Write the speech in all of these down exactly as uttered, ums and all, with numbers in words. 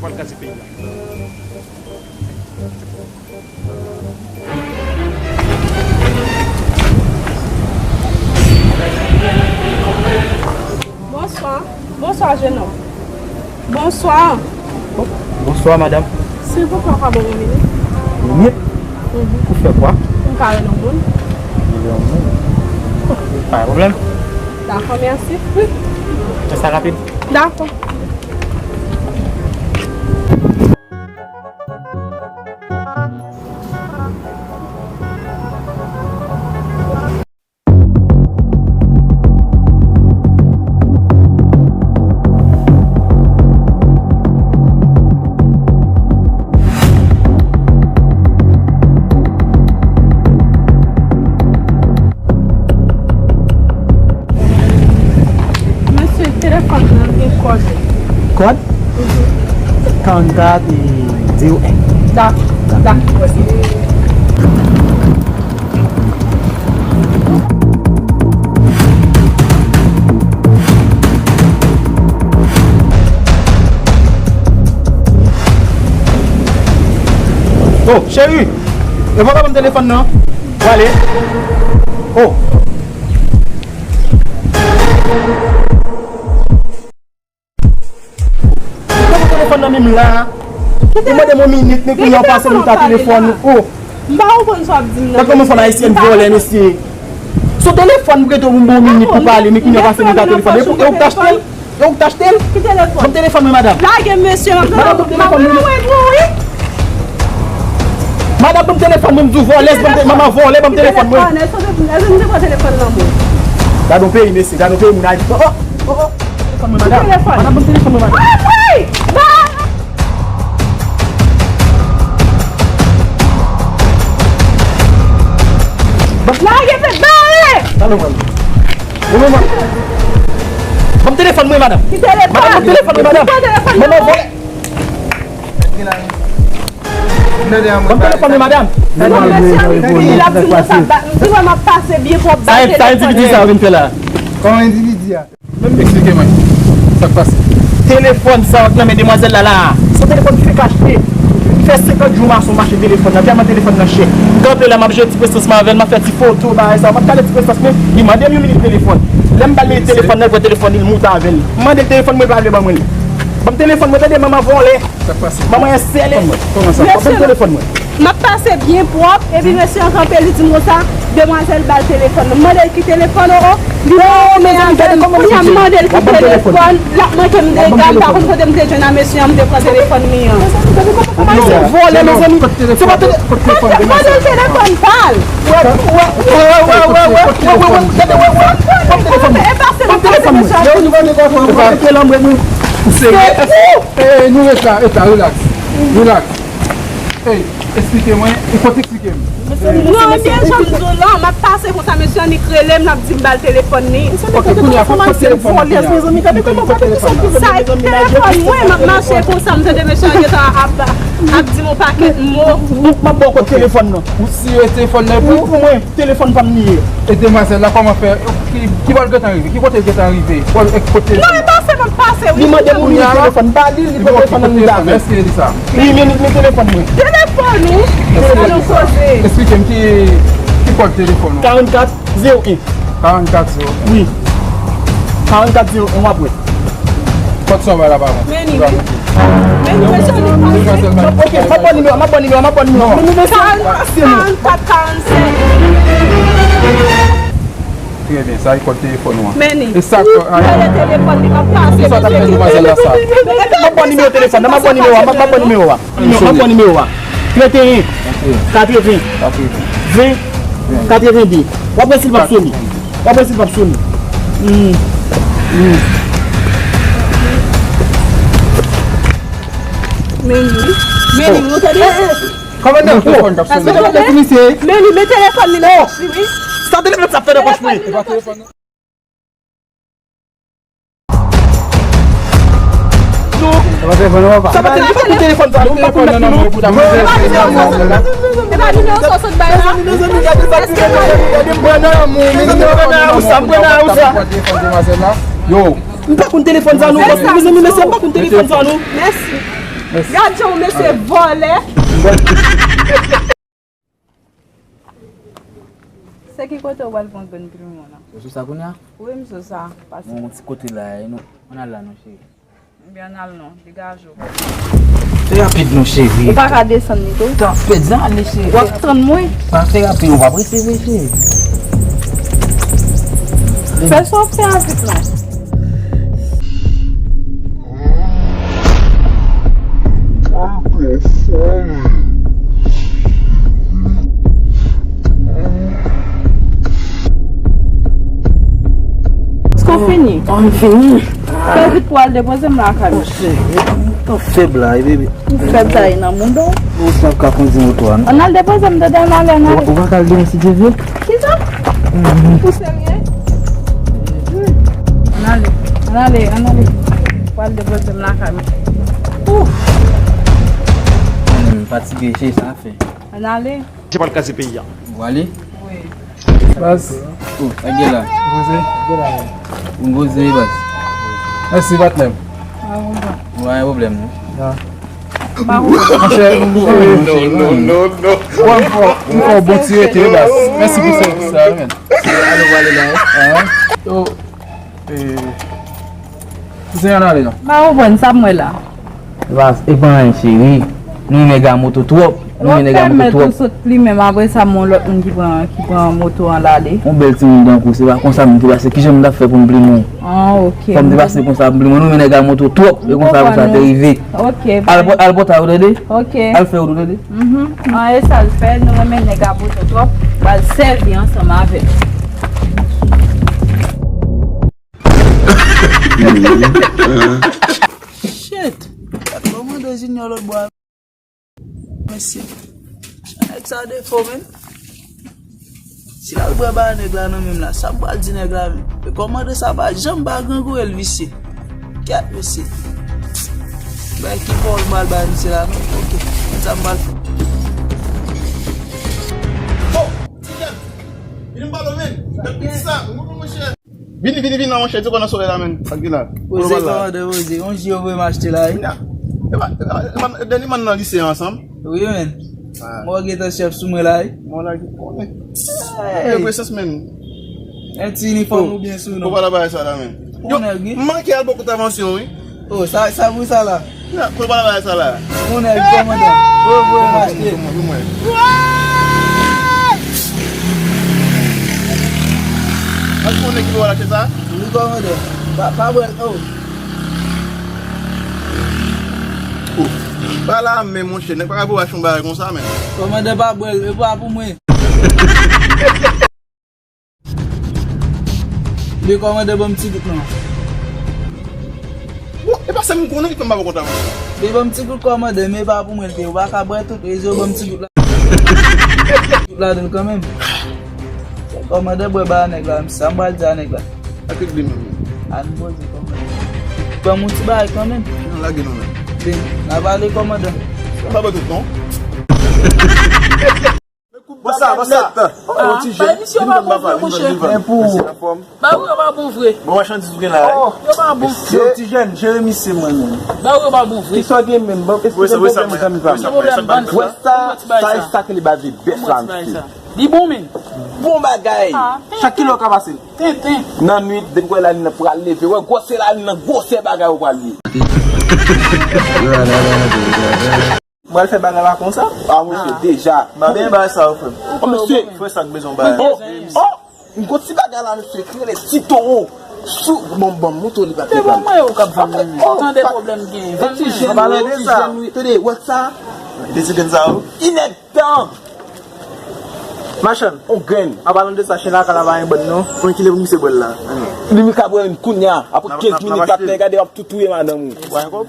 Pral kraze peyi a. Bonswa. Bonswa, jenòm. Bonswa. Bonswa, madanm. Silvouplè, ou ka ban m yon minit? Minit? Mhm. Pou fè kwa? M ka rele yon moun. Rele yon moun? Pa gen pwoblèm. Dakò, mèsi. Fè sa rapid. Dakò. Mesye, telefòn nan gen kòd. Kòd? Karannkat e zewo en. Dakò. Dakò. Oh, cheri, e pa ka ban m telefòn nan? Prale. Oh. Ou pran telefòn nan menm la. Ou mande m yon minit, men kounye a w pase m ta telefòn. Oh. M pa konprann sa w ap di m nan. Gad kòman fanm ayisyèn vòlè, mesye. Sou telefòn m prete w pou m ba w yon minit pou pale, men kounye a w pase m ta telefòn. E ou, e ou k t achte l? E ou k t achte l? Ki telefòn? Ban m telefòn mwen, madanm. Lage m, mesye, m ap... Madanm, ban m telefòn mwen. Mwen, mwen, wi. Madanm, ban m telefòn mwen, m di w vòlè, ban m te-, manman vòlè, ban m telefòn mwen. Telefòn, èske w te, èske m te pran telefòn nan men w? Gad yon peyi, mesye, gad yon peyi, moun Ayiti. Oh, oh, oh, oh. Telefòn mwen, madanm. Telefòn. Madanm, ban m telefòn mwen, madanm. Ah, wi! Ba! Lage tèt, bare! Talè w pral. Ou menm, ban m telefòn mwen, madanm. Ki telefòn? Madanm, ban m telefòn mwen, madanm. Ki telefòn? Manman vòlè. Ban m telefòn mwen, madanm. Gade yon mesye an ki di l ap di mwen sa, ba, m di mwen m ap pase byen pwòp ba telefòn. Sa endividi sa yo vin fè la? Kòman endividi a? Men m eksplike mwen sa k pase. Telefòn sa w ak nan men demwazèl la la a, se yon telefòn fek achte. Li fè senkant jou mason m achte telefòn nan, tèlman telefòn nan chè. M kanpe la, m ap jwe ti prestans mwen avè l, m ap fè ti foto, bagay sa yo. M ap gade ti prestans mwen, li mande m yon minit telefòn. Lè m ba l minit telefòn nan, li pran telefòn li, li moute avè l. M mande l telefòn mwen, li pa vle ban mwen l. Ban m telefòn mwen, tande, manman vòlè. Sa k pase? Manman enstèle. Kòman sa? Ban m telefòn mwen. M ap pase byen pwòp, epi mesye an kanpe, li di m konsa, demwazèl ba l telefòn nan. M mande l ki telefòn, o, o, li pa renmen avè m. Kounye a m mande l ki telefòn, l ap manke m dega, m pa konn kote m te jwenn a mesye an, m te pran telefòn li an. Manman vòlè, mezanmi. Se pa tele-, mande l telefòn pa l. Wè, wè, wè, wè, wè, wè, wè, wè, gade, wè, wè, wè, wè, telefòn mwen. Ban m telefòn mwen. Ou serye? Ey, nou ret la, ret la, relax. Relax. Ey, eksplike mwen, ou konn eksplike m. Non, ebyen, jan m di w lan, m ap pase konsa, mesye annik rele m, l ap di m ba l telefòn li. Ok, kounye a, kote telefòn nan? Sa e telefòn mwen, m ap mache konsa, m tande mesye an gentan ap, ap di m yon pakèt mo. M ap ba w kòd telefòn nan. Ou si e telefòn nan pou ou? Wi, pou mwen. Telefòn pa m li ye. E demwazèl la, kòman fè? Ki, ki bò l gentan rive? Ki kote l gentan rive? Bò l, e kote l... Non, e pase, m ap pase, wi. Li mande pou li telefòn, ba li, li pran telefòn nan li la. Èske li sa? Wi, men, men telefòn mwen. Telefòn ou? Telefòn ou koze? Eksplike m ki, ki kòd telefòn ou. Karannkat zewo en. Karannkat zewo en. Wi. Karannkat zewo en, w ap wè. Kòd sa w bay la pa bon. Men li, wi. Men li, mesye, li pase. Ok, m ap ba w nimewo a, m ap ba w nimewo a, m ap ba w nimewo a. Men, men, mesye, li pase, non. Karannkat, karannsèt. Trè byen, sa e kòd telefòn ou an. Men li, e sa, li rele telefòn li, m ap pase. Kisa w t ap fè demwazèl la sa? M ap ba w nimewo telefòn nan, m ap ba w nimewo a, m ap ba w nimewo a. Nimewo, m ap ba w nimewo a. Trannteyen, katreven, ven, katrevende. W ap wè si l p ap sone. W ap wè si l p ap sone. Hmm. Hmm. Men li. Men li, ou tande? Kòmandan, oh, sa telefòn k ap sone. Men li, men telefòn li nan pòch li, wi. Sa telefòn sa ap fè nan pòch mwen? E pa telefòn nan. Sa pa telefòn nan, papa. Sa pa telefòn, telefòn sa, nou pa konn nan nimewo pou damwazèl. E pa nimewo sa w sot bay la? Mezanmi, gade sa, gade, gade, m pran nan lanmou, mezanmi, m pran nan lanmou sa, m pran nan lanmou sa. Yo. M pa konn telefòn sa non, paske, mezanmi, mesye, m pa konn telefòn sa non. Mèsi. Gad jan w mesye vòlè. Se ki kote w pral pran grenn piman nan? Ou sou sa kounye a? Wi, m sou sa. Pase. Bon, yon ti kote la, e nou, ann al la non, cheri. Ebyen, ann al non, degaje w. Fè rapid non, cheri. Ou pa ka desann li tou? Tan, fè zan ale, cheri. W ap tann mwen? Pa fè rapid, ou pa prese vre, cheri. Fè sa w ap fè a vit non. Èske w fini? An fini. Fè vit pou w al depoze m lakay mwen. Monchè, tan fèb la, e bebe. Ou fèb sa e nan mouda w. Ou sa ka kondi moto a, non? Ann al depoze m, tande, ann ale, ann ale. Ou, ou pa ka al demen si Dye vle? Kisa? Ou serye? Ann ale, ann ale, ann ale. Pou al depoze m lakay mwen. Ouf! Mwen menm fatige, se sa fè. Ann ale. Se pa l kraze peyi a. Ou ale? Wi. Baz. Oh, sa gen la? Poze. Ou poze, baz. Mèsi, patnè m. Pa gen pwoblèm. Ou pa gen pwoblèm, non? Non. Monchè, m, m, non, non, non, non. Bon, m fè, m fè yon bon ti rete, baz. Mèsi pou sèvis la, men. Alo, w ale la, wi. Yo, eh, kouzen, ann ale non. M pa konprann sa m wè la. E pa, e pa anyen, cheri. Nou nèg a moto twòp. Nou nèg a moto twòp. Ou sot plimen m, apre sa, m wè lòt moun ki pran, ki pran moto an l ale. Yon bèl timoun tankou w, se pa konsa m te pase. Kijan m t ap fè pou m plimen w? Ah, ok. Fò m te pase konsa pou m plimen w. Nou nèg a moto twòp. E konsa, konsa te rive. Ok. Al pò-, al pòtay ou tande? Ok. Al fè wout ou tande? Mhm. An, e sa l fè, nou renmen nèg a moto twòp, pral sèvi ansanm avè l. Shit! Gad kòmandan Junior lòt bò a, mesye. Nèg sa defo, men. Si l al bwè ba nèg la nan menm la, sa m pral di nèg la, men? E kòmandan sa pa janm ba grangou, el visye. Kèt, mesye. Bay ki bò l pral bay misye la, men. Ok, men sa m pral fè. Oh! Ti jèn, vini m pale w, men. Gad piti sa, monchè. Vini, vini, vini la, monchè, di w nan solèy la, men. Sa k gen la? Poze, kòmandan, poze. Yon ji yo voye m achte la, wi. Nya. E pa, e pa, e pa, dènye m nan lise ansanm. Wi, men. Ah. Mwen gentan chèf sou mwen la, wi. Mwen la ki konnen. Hey. E presans, men. En ti inifòm ou byen sou nou. Ou pa la bagay sa la, men. Yo, m manke al bò kontravansyon, wi. Oh, sa, sa pou sa la? Nya, kou pa la bagay sa la. Moun nèg kòmandan. Vo, vo, mache. Èske ou konnen ki bò w al achte sa? Wi, kòmandan. Pa, pa bwè l, oh. Oh. Pa la menm, monchè. Nèg pa ka pou w achte yon bagay konsa, men. Kòmandan, pa bwè l. E pa pou mwen. Byen, kòmandan, ban m ti gout non. Bon, e pa sa m konnen ki fè m pa kontan. Byen, ban m ti gout, kòmandan, men pa pou mwen l te. Ou pa ka bwè tout, e yo ban m ti gout la. Gout ladan l kanmenm. Kòmandan, bwè ba nèg la, m sa m pral di a nèg la. Ak li menm. Ann poze, kòmandan. Ban m yon ti bagay kanmenm. Nan lage non, men. Byen, n a pale, kòmandan. Sa pa tout non. Bon sa, bon sa. Oh, ti jèn. Bay misye pa bon vre, monchè. Men pou ou. Ba ou yo pa bon vre. Bon machandiz ou gen la, wi. Yo pa bon. Yo, ti jèn, jere misye mwen menm. Ba ou yo pa bon vre. Kisa w gen menm? Bon, èske gen pwoblèm, zanmi pa m? Ki pwoblèm, ban sa? Wè sa, sa e sa ke li ba de bèf la, misye. Li bon, men. Bon bagay. Chak kilè w ka pase l. Tenten. Nan nwit, depi w wè lalin nan pral leve, wè gwosè lalin nan, gwosè bagay ou pral ye. M pral fè bagay la konsa? Ah, mesye, deja. M pa benyen bagay sa yo, frè m. Oh, mesye. Frè sa k bezwen bagay. Oh, oh, m gon ti bagay la, mesye, ki rele ti towo. Sou, bon, bon, mouto li pa te ban mwen. Ou k ap vann mwen. Tande pwoblèm gen. Vann mwen. An palan de sa, tande, wè sa? De ti grenn sa yo. Inèk tan. Machann, on grenn. An palan de sa, chen lakay la pa gen bòn non. Trankil pou misye bwè l la. Li mi ka bwè youn kounya. Apre kenz minit l ap nègade, w ap tou touye madanm ou.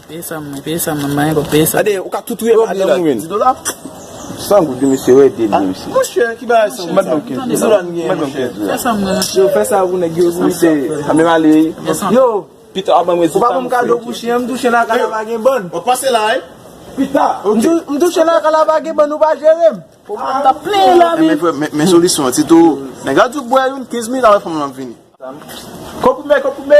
Peye sa mwen, peye sa mwen, mwen, peye sa. Gade, ou ka tou touye madanm ou menm. San goud, mesye, wè, de li, mesye. Monchè, ki bagay san goud sa? Mèt ban m kenz. Fè sa mwen, monchè. Yo, fè sa pou nèg yo, pou misye. Sa menm ale. Yo, pita, a ban mwen. Ou pa ban m kado pou chen, m tou chen lakay la pa gen bòn. W ap pase la, wi. Pita, m tou, m tou chen lakay la pa gen bòn, ou pa jere m. Pwoblèm t ap plen la, men. Men, men, men solisyon an, Tito. Nèg la di w bwè youn, kenz minit apre fanm lan ap vini. Konprime, konprime.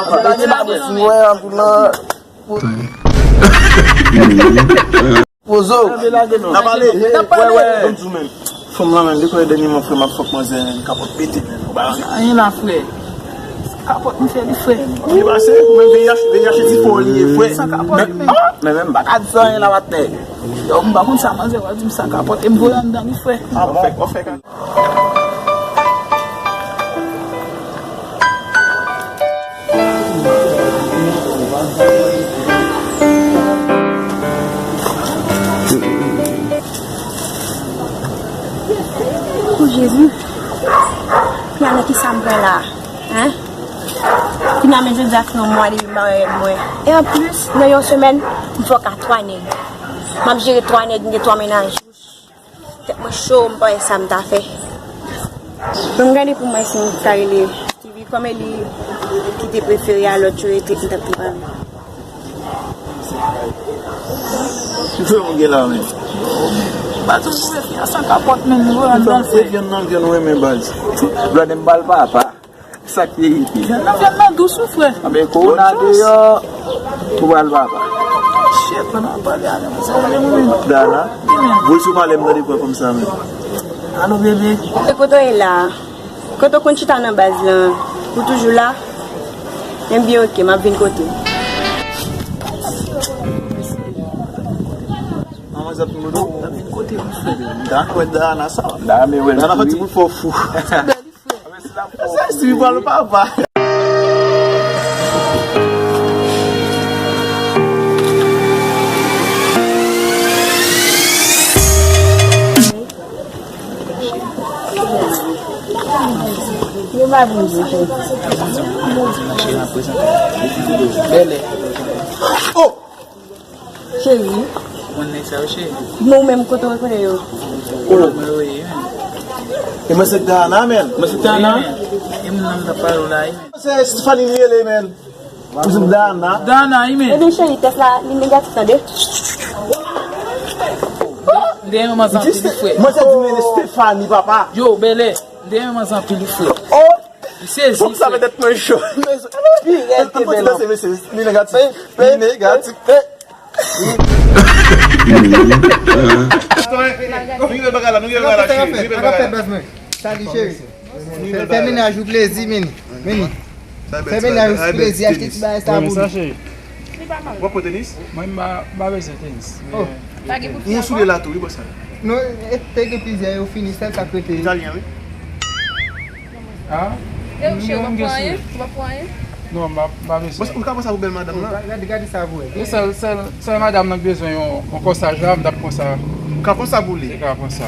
papa. Lage bagay. Mwen anpil nan. Pozo. N ap pale. N ap pale. Wè, wè. Fanm lan menm, depi dènyèman, frè, m ap fòk manzè, kapòt pete, men. Anyen la, frè. Kapòt m fè li, frè. Li pase, ou menm V I H, V I H se ti fò li ye, frè. San kapòt, men. Men menm, m pa ka di sa anyen la, patnè. Yo, m pa konn sa manzè w ap di m san kapòt, e m voye anndan li, frè. Ah bon? Ou fè, ou fè. O Jezi, kounye a nan kisa m pran la? Hein? Kounye a men jodi a fè yon mwa depi m pa wè règ mwen. E anplis, nan yon semèn, m fè ka twa nèg. M ap jere twa nèg, m gen twa mennaj. Tèt mwen cho, m pa wè sa m ta fè. Bon, m gade pou mwen si m ka rele Stevie, kòm e li ki te prefere a lòt yo rete, m t ap tou pale. Ki fè moun gen la menm? Baz, ou twouve fi a san kapòt, men nou rann nan fè. Vyann nan, vyann ou renmen, baz. Blòdè m ba l papa. Sa k ye isit? Vyann nan, vyann nan dous, wi, frè. Anben, kowona deyò, ou ba l papa. Shit, mwen ap pale avè w, sa w renmen mwen. Dana, voye sou pale m tande pran kòm sa, men. Alo, bebe. E kote w ye la? Kote w konn chita nan baz lan? Ou toujou la? Ebyen, oke, m ap vin kote w. Manman, sa ap tou dodo. M ap vin kote w, frè. M ta kwè Dana sa. Dana, men wè l. Dana fè ti bout fò fou. Sa si li pral papa. Yo pa vin jwe, cheri. Bèlè. Oh! Cheri. Ou konn nèg sa yo, cheri? Men ou menm kote w rekonèt yo? Oh, mwen wè, wi, men. E mwen se Dana, men. Mwen se Dana? Wi, men. E moun nan m t ap pale w la, wi, men. Se Stephanie li rele, men. Ou di m Dana? Dana, wi, men. Ebyen, cheri, tès la, li negatif, tande. M te renmen manzè anpil, wi, frè. Mwen te di men Stephanie, papa. Yo, bèlè. M te renmen manzè anpil, wi, frè. Oh! Li sezi, frè. Sa petèt mwen cho. Pi rèd ke bèlè. Li negatif. Li negatif. Nou rive bagay la, nou rive bagay la, cheri. Nou rive bagay la. Salut, cheri. Fè, fè mennaj ou plezi, men. Men. Fè mennaj ou plezi, achte ti bagay sa pou li. W ap pran tenis? Mwen, m pa, m pa bezwen tenis. Oh. Ou soulye la tou, wi, bòs la. Non, e, te gen plizyè, yo fini, sèl sa k rete. Italyen, wi. Ah? E ou, cheri, w ap pran anyen? Ou p ap pran anyen? Non, m pa, m pa bezwen. Bòs, ou ka pran sa pou bèl madanm nan? Gade, gade sa pou wè. E sèl, sèl, sèl madanm nan k bezwen yon, yon kòsaj la, m t ap pran sa. Ou ka pran sa pou li? Ou ka pran sa.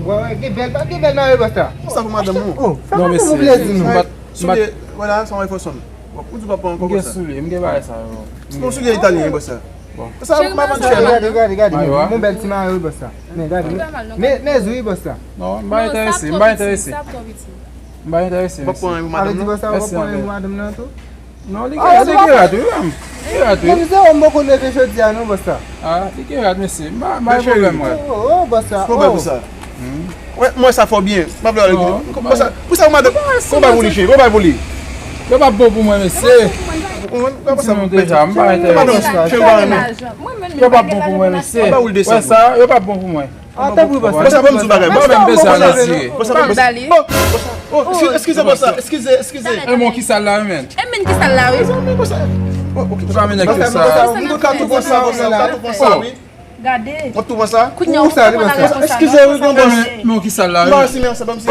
Wè, wè, gen bèl, gen bèl mari bòs la. Sa pou madanm ou? Oh, fè madanm ou plezi, non. Soulye, wala, sa yon efò sòm. Ou di w pa pran ankò konsa. M gen soulye, m gen bagay sa yo. Se yon soulye italyen, bòs sa. Bon. Sa, m pa vann chè, non. Gade, gade, gade. Mayo a? Mon bèl ti mayo, wi, bòs sa. Men, gade. Men, men, wi, bòs sa. Non, m pa enterese, m pa enterese. M pa enterese, mèsi. Ou pa pran pou madanm nan? Mèsi anpil. Ou pa pran pou madanm nan tou? Non, li gen, li gen rad, wi, menm. Li gen rad, wi. Bon, mizè, m poko leve jodi a, non, bòs sa. Ah, li gen rad, mèsi. M pa, m pa gen pwoblèm, mwen. Oh, oh, bòs sa. Fò bay pou sa. Wè, mwen sa fò byen. M ap lè pou sa, pou sa, madanm. Fò bay pou li, cheri. Fò bay pou li. Yo pa bon pou mwen, mesye. Ou konprann? Fò sa pou deja, m pa enterese. Madanm, cheri, pa renmen. Yo pa bon pou mwen, mesye. Fò bay pou li desann. Wè sa, yo pa bon pou mwen. Ah, tanpri, bòs. Bòs, sa pa m di bagay. Mwen menm bezwen al retire. Bòs, sa pa m di. Oh, oh, eskize, bòs, eskize, eskize. E men ki sal la, men. E men ki sal la, wi. Mezanmi, bòs. Oh, ok. Ou pa mennen ki sa. M konn ka tou pran sa, bòs, m ka tou pran sa, wi. Gade. W ap tou pran sa? Kounye a, ou konprann ale konsa. Eskize, wi, gran bòs. Men, men ki sal la, wi. Mwen si men sa pa m si. A,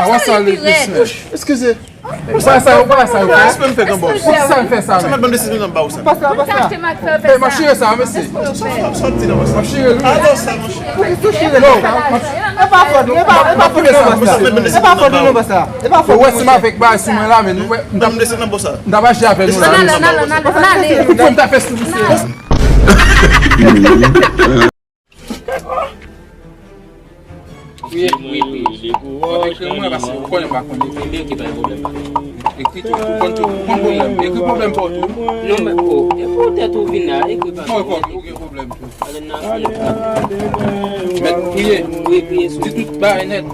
w ap sal li plis, men. Eskize. Ou pa sa, ou pa sa, ou pa. Respè m fè, gran bòs. Sa m fè sa, men. Sa m ap ban m desizyon nan ba ou sa. Pase la, pase la. E, m ap chire sa, mesye. M ap chire li. Adò sa, monchè. Pou ki tou chire sa? E pa fòt, e pa, e pa fòt li non, bòs la. E pa fòt li non, bòs la. E pa fòt li. Ou wè si m avèk bagay sou mwen la, men nou wè. M t ap, m t ap aji avè nou la. Ou fè m ta fè sou misye. Wi, wi, wi. Ekri mwen, paske ou konnen m pa konn ekri. Ebyen, ok, pa gen pwoblèm. Ekri tou, ou konn tou, ou konn pwoblèm. Ekri pwoblèm pa w tou. Non, men, o, e pou tèt ou vin la, ekri pa. Mwen konn, ou gen pwoblèm tou. Mèt priye. Wi, priye sou. Di tout bagay nèt.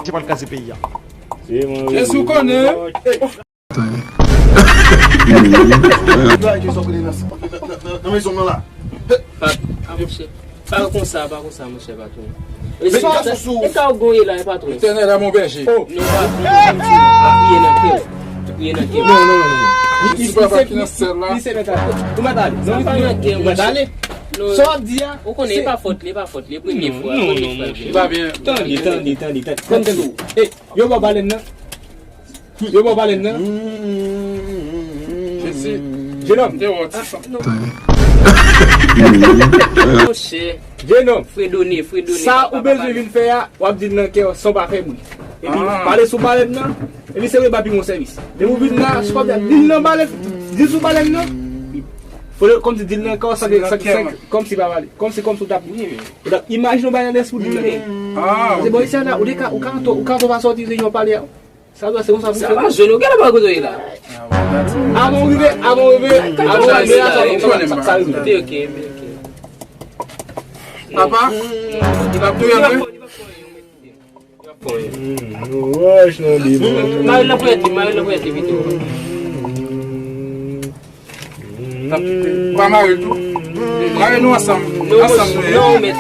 Se pa l kraze peyi a. Jezi konnen. Nan mezon nan la. Pa, pa, monchè. Pa konsa, pa konsa, monchè, patwon. E sa, e sa ou gonye la, e patwon. L'Éternel est mon berger. Non, pa, non, pa, pa priye nan kè w. Priye nan kè w. Non, non, non, non. Li se papa ki nan syèl la. Li se mèt a kè. Ou mèt ale. Non, li pa nan kè w, monchè. Ou mèt ale. Sa w ap di a? Ou konnen, e pa fòt li, e pa fòt li. E premye fwa, e premye fwa. Non, non, monchè. Pa byen. Tande, tande, tande, tande. Tande, tande. Ey, yo ba w balèn nan. Yo ba w balèn nan. Jezi. Jenòm. Monchè. Jenòm. Fredone, Fredone. Sa ou bezwen vin fè a, w ap di l nan kè w san w pa fè bri. Epi pale sou balèn nan, epi se vre, l ap pi bon sèvis. Depi ou vin la, si w ap di l nan balèn, di l sou balèn nan. Fò kòmsi di l nan kè w san ke, san ke, kòmsi pa pale. Kòmsi, kòmsi w t ap, ou t ap imajine yon bagay nan lespri w di l. Se bò isi a la, ou te ka, ou ka antre, ou ka antre fason w itilize yon pale a. Sa vle se konsa pou fè. Sa pa jwenn ou, gade bò kote w ye la. Avan w rive, avan w rive, avan w rive, sa, sa, sa, sa rive. Ok, ok, ok. Papa, li p ap touye vre? Wòch nan bib. Mare l nan ponyèt li, mare l nan ponyèt li pito. Pa mare l tou. Mare nou ansanm. Ansanm nou ye. Non, men.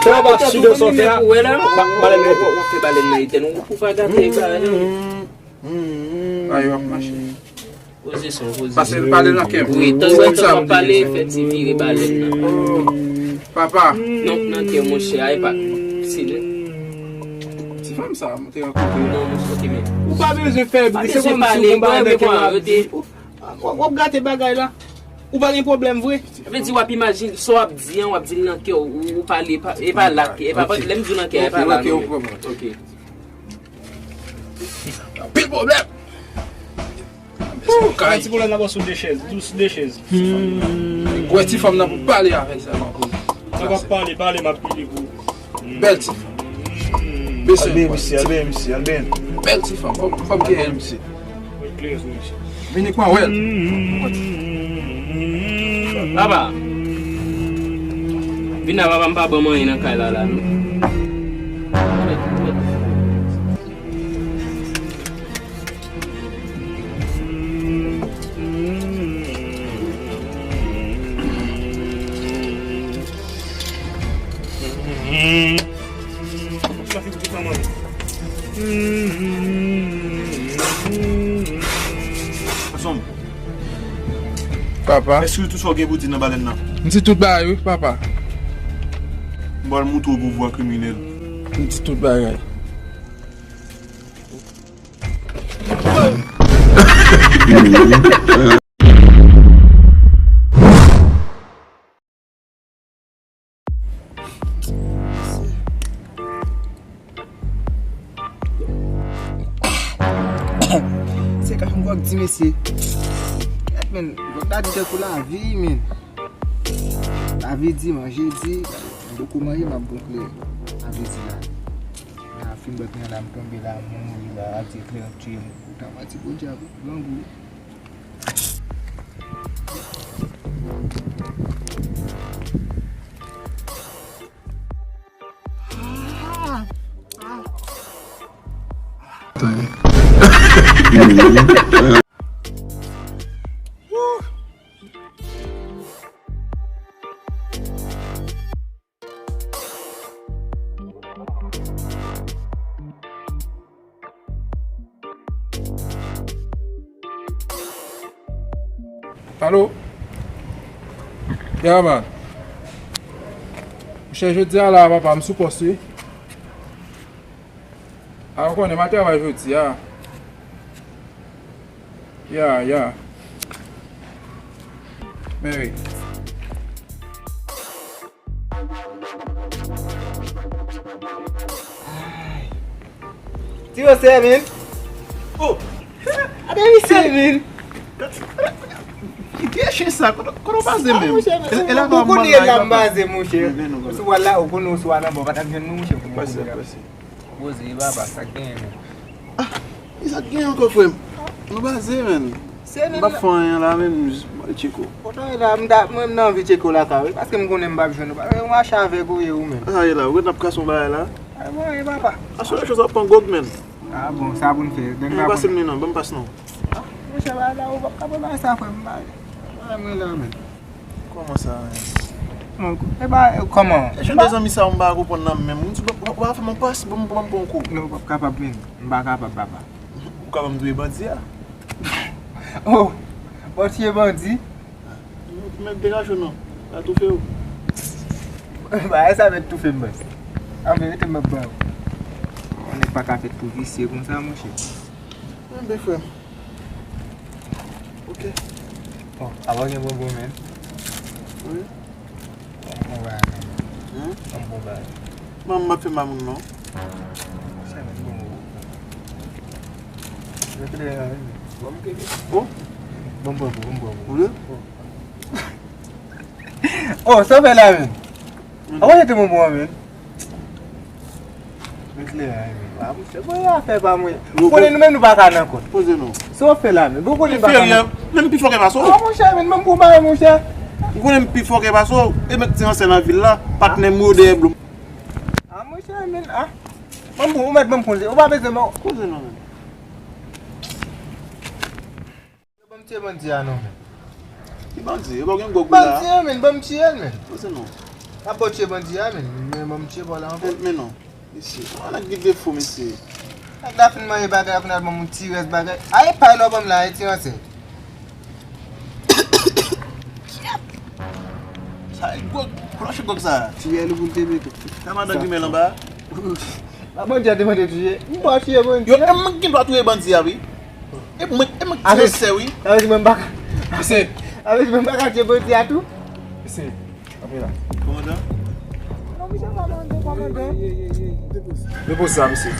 Travay sou dosye w fè a. Balèn nan. W ap fè balèn nan etèn. Ou pa gate bagay nan. Ay, w ap mache. Poze son, poze son. Pase pale nan kè m. Wi, tanzantan w ap pale, fè ti vire balèn nan. Oh, papa. Non, nan kè, monchè, a e pa. Se li. Ti fanm sa, mwen te rankontre. Non, monchè, ok, men. Ou pa bezwen fè bri, se kòmsi ou gon bagay nan kè w ap di. W ap, w ap gate bagay la. Ou pa gen pwoblèm vre. Sa vle di w ap imajine, sa w ap di an, w ap di l nan kè w, ou, ou pale, e pa la, e pa, lè m di w nan kè, e pa la, non. Ok, ok, ok. Anpil pwoblèm. Ti pwoblèm la sou de chèz, tou sou de chèz. Gwè ti fanm nan pou pale avèk sa. Sa va pale, pale, m ap pile pou. Bèl ti fanm. Bèl ti fanm. Fò m, fò m genyen misye. Vini k mwen wè l. Papa. Vin la, papa, m pa ban m anyen nan kay la, la, non. Gason m. Papa. Èske w di tout sa w gen pou di nan balèn nan? M di tout bagay, wi, papa. M pral moutre w pouvwa kriminèl. M di tout bagay. Se ka fè m gwòg di mesye. Gad, men, gwòg la di tankou lavi, men. Lavi di, manje di, m poko manje, m ap gonfle. Lavi di la. La fin bòt mwen la, m tonbe la, m mouri la, ap di klè ap tiye m. Poutan, m ap di Bondye ap grangou. Alo? Ya, man. Monchè, jodi a la, papa, m sou pòs, wi. A, ou konnen, m al travay jodi a. Ya, ya. Men wi. Ti yo se men. Oh! Gade misye men. Ki vye chen sa? Kote, kote w baze menm? E la, ou konnen la m baze, monchè. Si w al la, ou konnen w swa nan bò, pa t ap jwenn nou, monchè. Pase, pase. Poze, papa, sa k genyen, men? Ah, e sa k genyen ankò, frè m? Nou baze, men. M p ap fè anyen la, men m jis mande tcheko. Potan e la, m ta, mwen, m nan anvi tcheko lakay, wi, paske m konnen m p ap jwenn ou. Paske yon mache avèg ou ye, ou menm. Ah, e la, ou ret n ap kase yon bagay la? Ay, mwen, e papa. Aswè, lè choz ap pran gwòg, men. Ah, bon, sa pou n fè. Donk, pase m li non, ban m pas non. Ah, monchè, bagay la, ou p ap ka pran bagay sa, frè m, bagay. Bagay mwen la, men. Kòman sa, men? Bon, e ba, kòman? E jan de zanmi sa, m pa konprann nan menm. M di, w, w, w ap fè m yon pas, ban m, ban m pran yon kou. Non, w p ap kapab, men. M pa kapab, papa. Ou ka ban m touye bandi a? Oh, w ap tiye bandi? Mèt degaje w non. Pa toufe w. Bagay sa mèt toufe m, baz. Anfen, rete m ap ba w. Yon nèg pa ka fèt pou visye konsa, monchè. Enben, frè m. Ok. Bon, apa w gen bonbon, men? Wi. Ban m bon bagay, men. Hein? Ban m bon bagay. Ban m, m ap fè mamoun, non. Sa, men, bon. Rete la, men. Bon, m kebe. Bon? Bon, bon, bon, bon, bon. Wi. Bon. Oh, sa w fè la, men? Apa w jete bonbon an, men? Rete la, men. Ah, monchè, bon, afè pa mwen. Ou konnen nou menm nou pa ka nan kont. Poze non. Sa w fè la menm? Ou konnen nou pa ka nan kont. Menm pi fò ke pa sa w. Ah, monchè, men, menm pou mwen, monchè. Ou konnen m pi fò ke pa sa w. E mèt ti ansè nan vil la, patnè m yo dèyè blo. Ah, monchè, men, ah. Mwen pou ou mèt ban m konn. Ou pa bezwen mwen. Poze non, men. Ban m tiye bandi a non, men. Ki bandi? Yo pa gen gòg la. Bandi a, men, ban m tiye l, men. Poze non. A, bon, tiye bandi a, men. Men, ban m tiye bò la ankò. Men, men non. Mesye, ou nèg gen defo, mesye. Nèg la fin manje bagay la, kounye a l ban m yon ti rès bagay. A, e pay la w ban m la, e ti ransè. Sa e gòg, klòche gòg sa. Tiye l pou l te mete. Sa madan grimèl anba. A, bandi a te mande tiye. M pa tiye bandi a. Yo, e mwen ki gen dwa touye bandi a, wi. E mwen, e mwen ki tire sè, wi. Avè di mwen m pa ka. Mesye. Avè di mwen m pa ka tiye bandi a tou. Mesye. Kanpe la. Kòmandan? Non, misye pa mande kòmandan. Depoze sa, mesye.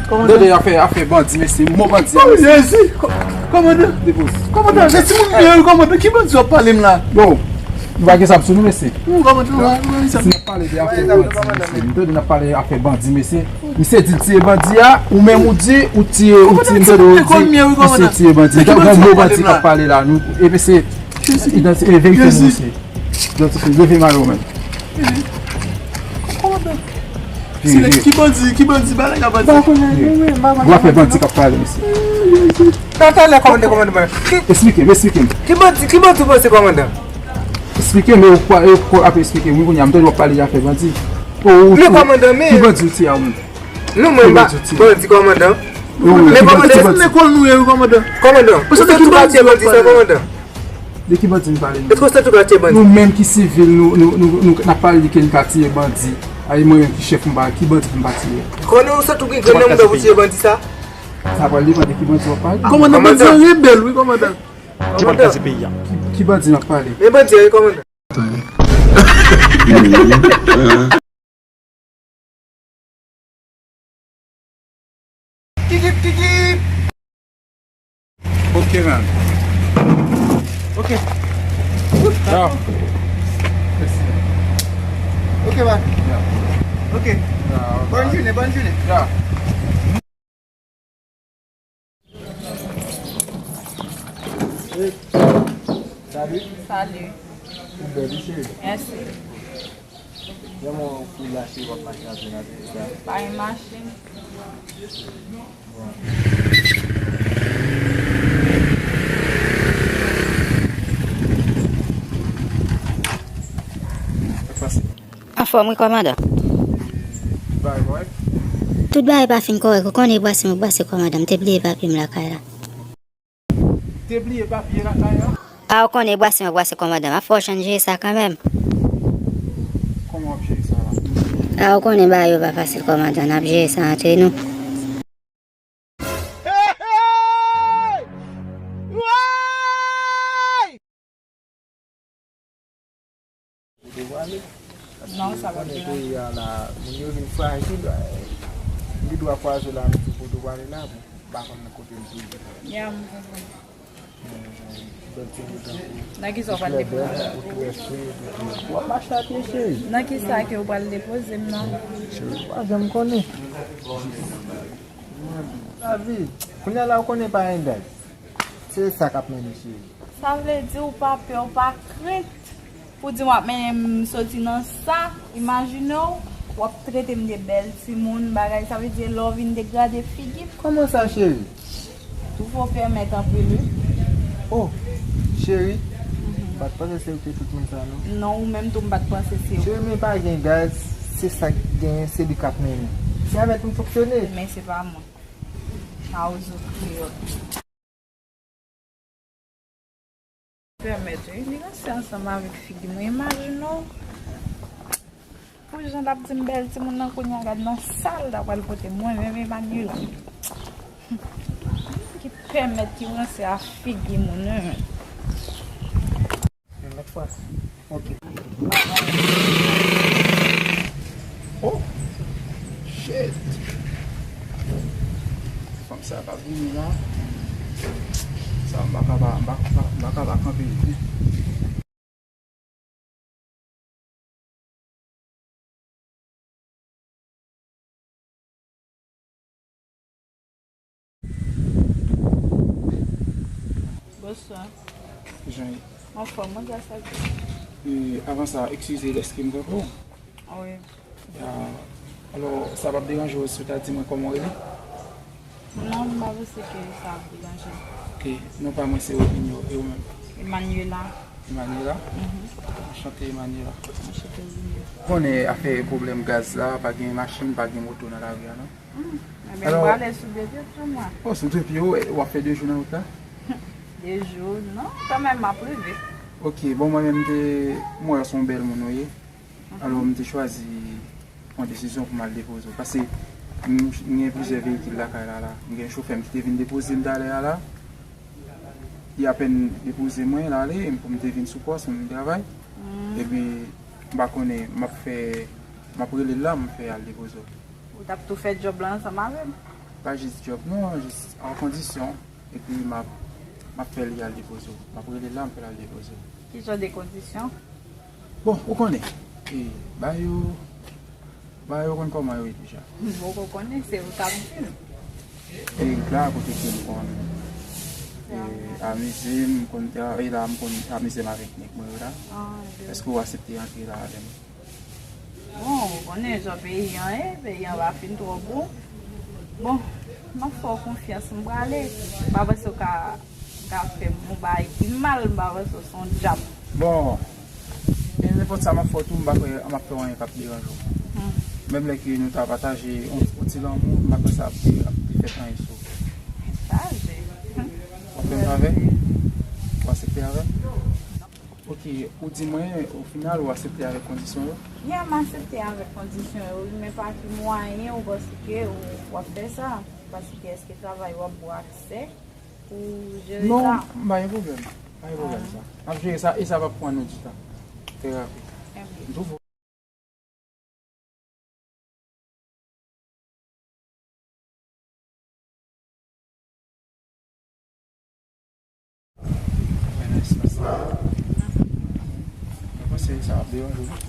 Kòmandan. Tande afè, afè bandi, mesye. Mo bandi a, mesye. Jezi! Kò-, kòmandan. Depoze. Kòmandan, se timoun mwen yo, kòmandan. Ki bandi w ap pale m la? Yo, nou pa gen zam sou nou, mesye. Ou kòmandan, ou pa gen zam. Si n ap pale de afè bandi, mesye. Nou tande n ap pale afè bandi, mesye. Misye di l tiye bandi a, ou menm ou di, ou tiye, ou tiye, m tande ou di, misye tiye bandi. Gen yon mo bandi k ap pale la, nou, e mesye, idanti-, e verifye nou, mesye. Idantifye, leve mayo, men. Ki bandi, ki bandi, bagay la bandi. Ou afè bandi k ap pale, mesye. Talè, kòmandan, kòmandan. Eksplike m, eksplike m. Ki bandi, ki bandi w panse, kòmandan? Eksplike m, e ou kwa, e ou kwa ap eksplike m, wi, kounye a, m tande w ap pale de afè bandi. Ou, ou, men kòmandan, men ki bandi w tiye a ou menm? Non, mwen pa bandi, kòmandan. Men kòmandan, se nan lekòl nou ye, wi, kòmandan. Kòmandan, ou santi tou ka tiye bandi sa, kòmandan? De ki bandi nou pale, nou? Èske ou santi ou ka tiye bandi? Nou menm ki sivil, nou, nou, nou, nou, n ap pale de ke n ka tiye bandi. Ay, mwen menm ki chèf, m pa, ki bandi pou m pa tiye? Kòmandan, ou santi ou gen grenn nan mouda pou tiye bandi sa? Sa pral depann de ki bandi w ap pale. Kòmandan, bandi an rebèl, wi, kòmandan. Ki bandi peyi a? Ki, ki bandi n ap pale? Men bandi a, wi, kòmandan. Kikit, kikit. Ok, man. Ok. Yo. Mèsi. Ok, man. Yo. Ok. Yo, bòn jounen, bòn jounen. Yo. Salut. Salut. Ou bèl, wi, cheri. Mèsi. Kòman ou pou lache w ap mache avè l atè sa? Pa gen machin. Bon. Sa k pase? Anfòm wi, kòmandan. Tout bagay kòrèk? Tout bagay pa fin kòrèk. Ou konnen e brase m ap brase, kòmandan. M te bliye papye m lakay la. Te bliye papye lakay la? A, ou konnen e brase m ap brase, kòmandan. M ap fè w jan n jere sa kanmenm. Kòman w ap jere sa la? A, ou konnen bagay yo pa fasil, kòmandan. N ap jere sa antre nou. Hey, hey! Woy! Ou te pwale? Non, sa pa konnen deranj. Peyi a la, moun yo vin frajil, li dwa kwaze la, nou tou poto pwale la, bon, m pa konn nan kote m tou. Ya, m konprann. Bèl ti moun tankou. Nan ki sa w pral depoze? Ou tou espri, ou tou. W ap mache a pye, cheri. Nan ki sa ke w pral depoze m nan? Cheri, ou pa janm konnen. Lavi, kounye a la ou konnen pa gen dat. Se sa k ap mennen, cheri. Sa vle di ou pa pè, ou pa krent pou di w ap mennen m soti nan sa? Imajine w, w ap trete m de bèl timoun, bagay, sa vle di lè w vin degrade figi m. Kòman sa, cheri? Ou fè w pèmèt anpil, wi. Oh, cheri, m pa t panse se ou ki te tout moun sa, non. Non, ou menm tou, m pa t panse se ou. Cheri, men pa gen gaz, se sa k genyen, se li k ap mennen. Pèmèt m fonksyone. Men se pa mwen. Mawozo kreyòl. Pèmèt, wi, li ranse ansanm avèk figi mwen. Imajine w, pou jan l ap di m bèl timoun nan, kounye a gad nan sa l ta pral pote mwen menm, Emmanuela. Ki pèmèt, ki ranse a figi moun, wi. Yon lòt fwa. Ok. Oh! Shit! Fanm sa pa vini la. Sa, m pa ka pa, m pa, m pa, m pa ka pa kanpe li. Bonswa. Kijan ye? Anfòm, mwen sa sa. E, avan sa, eskize, èske m kanpe w? Wi. Ya, alò, sa p ap deranje w si w ta di mwen kòman w rele? Non, m pa panse ke sa ap deranje. Ok, non pa mwen se Robinho, e ou menm? Emmanuela. Emmanuela? Mhm. Anchante, Emmanuela. Anchante, Robinho. Konnen afè pwoblèm gaz la, pa gen machin, pa gen moto nan lari a, non? Hmm. Ebyen, m prale sou de pye m, mwen. Oh, sou de pye w, w ap fè de jou nan wout la? De jou, non, kanmenm, m ap rive. Ok, bon, mwen menm, m te, mwen wè se yon bèl moun ou ye. Alò, m te chwazi pran desizyon pou m al depoze w. Paske m, m gen plizyè veyikil lakay la, la. M gen chofè m ki te vin depoze m talè a la. Li apèn depoze mwen, l ale, pou m te vin sou pòs, m travay. Epi, m pa konnen, m ap fè, m ap rele l la, m fè al depoze w. Ou t ap tou fè djòb la ansanm avè m? Pa jis djòb, non, jis an kondisyon. Epi m ap, m ap fè li al depoze w. M ap rele l la, m fè l al depoze w. Ki jan de kondisyon? Bon, ou konnen. E, ba yo, ba yo konn kòman yo ye deja. M poko konnen, se ou k ap di m. E, la, kote ke m konn, e, amize m, m konn, e la, m konn amize m avèk nèg mwen yo la. Ah, ebyen. Èske w aksepte antre la avè m? Bon, ou konnen jan peyi an ye, peyi an pa fin twò bon. Bon, m ap fè w konfyans, m prale. M pa panse w ka, ka fè m yon bagay ki mal, m pa panse w se yon dyab. Bon, e nenpòt sa m ap fè w tou, m pa kwè m ap fè w anyen k ap deranje w. Hmm. Menm lè ke nou ta pataje yon, yon ti lanmou, m pa kwè sa ap, ap te fèt anyen sou w. Sa, se. W ap fè m favè? W aksepte avè m? Ok, ou di mwen, o final, ou aksepte avèk kondisyon yo? Ya, m aksepte avèk kondisyon yo, wi, men pa ki mwayen ou panse ke ou, w ap fè sa? Paske èske travay w ap ba w aksè pou jere sa? Non, m pa gen pwoblèm. Pa gen pwoblèm sa. M ap jere sa e sa p ap pran nou ditan. Trè rapid. M tou Mwen nan espas la. Mwen panse sa ap deranje w.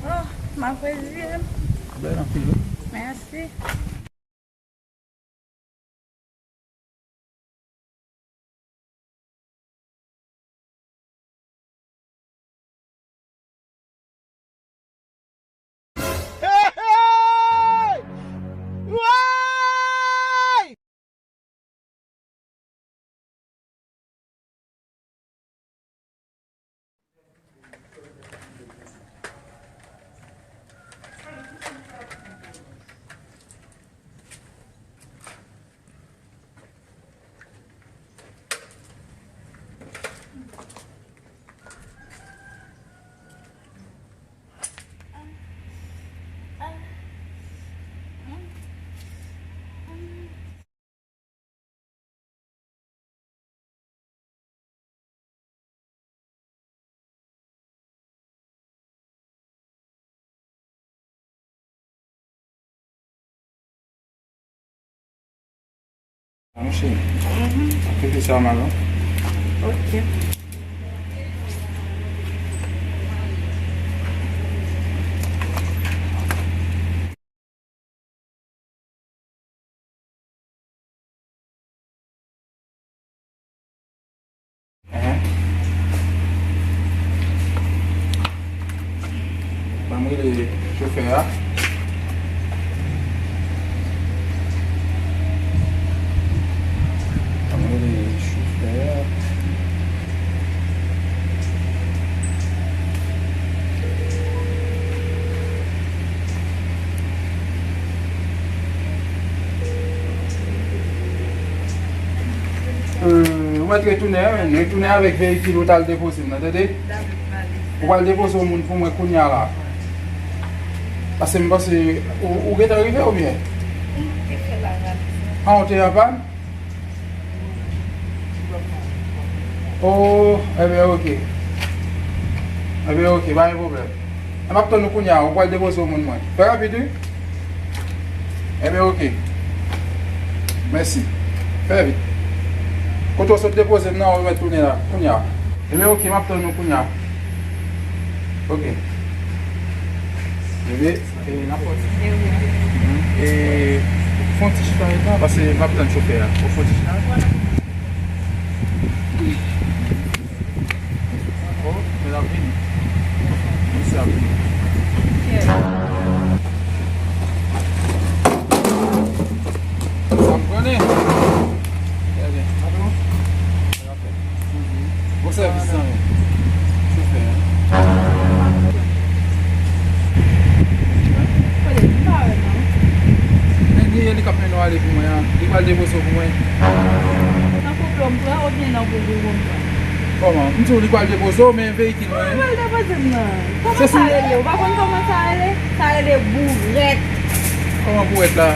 Oh, m apresye l. Bèl anpil, wi. Mèsi. Mouche, mhm, ap fete sa mal, non? Ok. Ehe. Ban m rele chofè a. Ban m rele chofè a. Euh, ou mèt retounen, wi, retounen avèk veyikil ou t al depoze m nan, tande? Ou pral depoze yon moun pou mwen kounye a la. Paske m panse, ou, ou gentan rive oubyen? Ah, ou te an pàn? Oh, ebyen, ok. Ebyen, ok, pa gen pwoblèm. M ap tann ou kounye a, ou pral depoze yon moun mwen. Fè rapid, wi. Ebyen, ok. Mèsi. Fè vit. Kote w sot depoze m nan, ou mèt tounen la, kounye a. Ebyen, ok, m ap tann ou kounye a. Ok. Bebe, e, n ap kontinye, wi. Mhm. E, fè yon ti chita la, paske m ap tann chofè a. Ou fè yon ti chita? Vwala. L ap vini. Mesye ap vini. Sa m konnen. Trè byen. Bon sèvis, zanmi. Chofè, en. Men li, li k ap mennen w ale pou mwen an. Li pral depoze w pou mwen. Nan konplo m pran oubyen nan konplo m pran? Kòman? M di w li pral depoze w, men veyikil mwen. Kòman pral depoze m nan? Kòman sa rele? Ou pa konn kòman sa rele? Sa rele bourèt. Kòman bourèt la?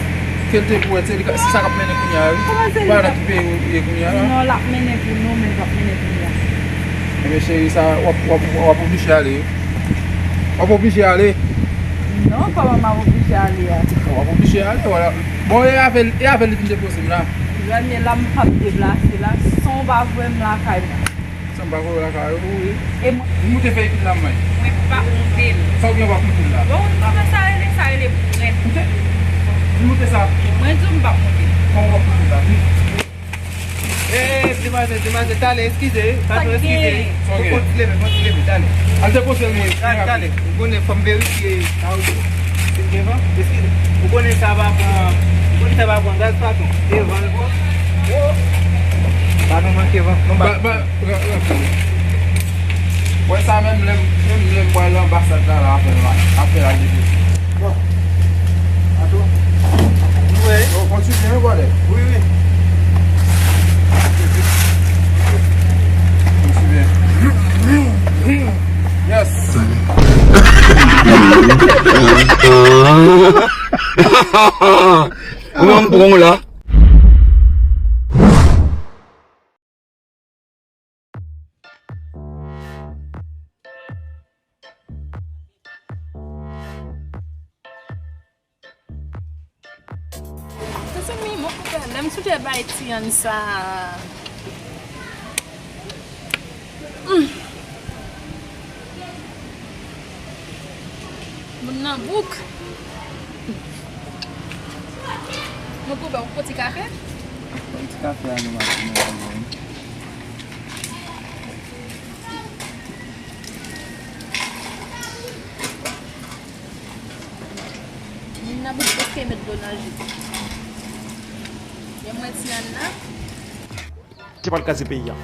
Kèlte bourèt, se li ka, se sa k ap mennen kounye a, wi. Kòman se li k ap? Ou pa nan ki peyi ou ye kounye a la? Non, l ap mennen pou nou, men l p ap mennen kounye a. Ebyen, cheri, sa, w ap, w ap, w ap oblije ale, wi. W ap oblije ale. Non, kòman m ap oblije ale a? W ap oblije ale, wala. Bon, e avè l, e avè l li vin depoze m la. Zanmi, la m p ap deplase la, san w pa voye m lakay mwen. San m pa voye w lakay ou, wi. E mwen? Vin moute veyikil la, mwen. Mwen p ap moute l. Sa w gen w ap moute l la? Bon, kòman sa rele? Sa rele bourèt. Moute. Vin moute sa. Mwen di w m p ap moute l. Kòman w ap moute l la? Vin. Ey, demwazèl, demwazèl, talè, eskize, patwon, eskize. Sa k gen? Fon ti leve, fon ti leve, talè. Al depoze l, mwen. Talè, talè. Ou konnen, fò m verifye. Sa ou di? Vin devan. Eskize. Ou konnen sa va pran, ou konnen sa va pran gaz, patwon. Devan l pran. Ba nou manke van. Non, ba. Ba, ba, rantre. Wè sa menm lè m, menm lè m pral anbasad la, la, apre, apre la depi. Bon. Ato. Wi. Bon, kontinye, wi, brother. Wi, wi. Kontinye. Yes. Ou menm pran w la. Mezanmi, mon pè, lè m sou tè bay ti Ann sa. Hmm. Moun nan bouk. Mon pè, ou pran ti kafe? Yon ti kafe a nou maten nan. Moun nan bouk prèske met dlo nan ji. Lè m wè ti Ann nan. Ti pral kraze peyi a.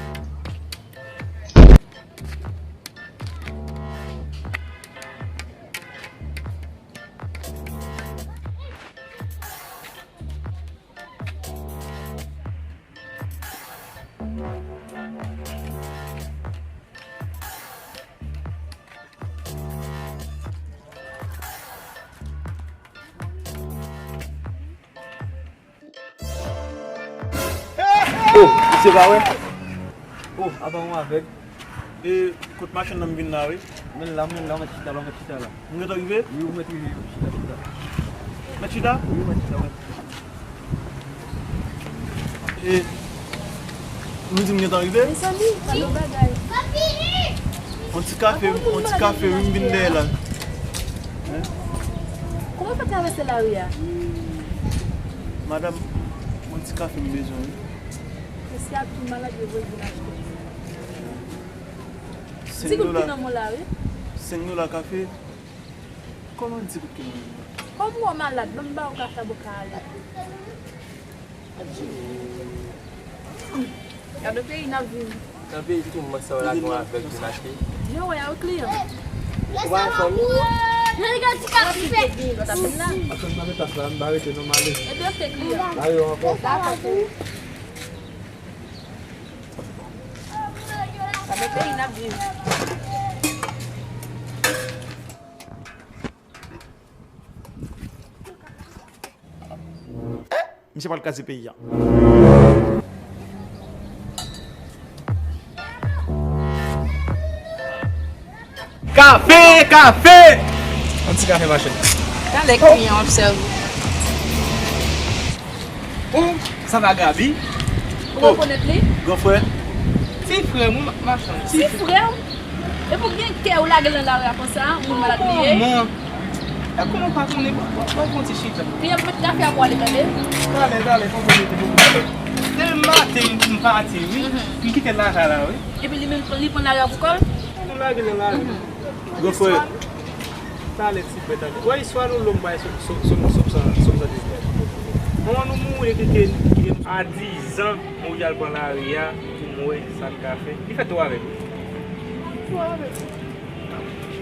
Oh, misye pa wè? Oh, apa yon avèg. E, kot machann nan m vin la, wi. Men la, men la, w mèt chita la, w mèt chita la. M gentan rive? Wi, w mèt rive, chita, chita. Mèt chita? Wi, w mèt chita, w mèt chita. E, nou di m gentan rive? Mezanmi, pa gen bagay. Yon ti kafe, yon ti kafe, wi, m vin dèyè la. Kòman w fè travèse lari a? Madanm, yon ti kafe m bezwen, wi. Mesye a tou malad, yo voye vin achte. Senk dola. Ti goud ki nan men w la, wi. Senk dola kafe. Kòman di pou ki moun? Kòm ou malad, ban m ba ou kafe a, ou ka ale. Gade peyi n ap viv. Nan peyi tou, mwen sa la gen avèg de mache. Yo, wè, yo kliyan. Ou pa wè fanmi? Nan li gen ti kap fè. Lòt ap vin la. Atann nan etaj la, m pa rete non, m ale. Epi yo fè kliyan. Ayo ankò. Gade peyi n ap viv. Misye pral kraze peyi a. Kafe, kafe! Yon ti kafe, machè. Talè kliyan ap sèvi. Oh, sa va, Gaby? Ou rekonèt li? Gran frè. Ti frè m, machann. Ti frè w? Epi w gen kè ou lage l nan lari a konsa, moun malad li ye. Kòman? E kòman w pa konnen, w ap fè yon ti chita. Kliyan, mete kafe a pou ale, tande. Talè, talè, fò mwen mete pou ou. Depi maten m pati, wi. M kite l lakay la, wi. Epi li menm, li pran lari a pou kò l. Lage nan lari. Gwo frè. Talè ti bèt talè. Wè istwa nou long bay sou sou sou sou sa sou sa de. Manman nou mouri ki ki ki a dizan, mwen al pran lari a pou mwen sa n ka fè. Li fè tou avèg. Tou avèg.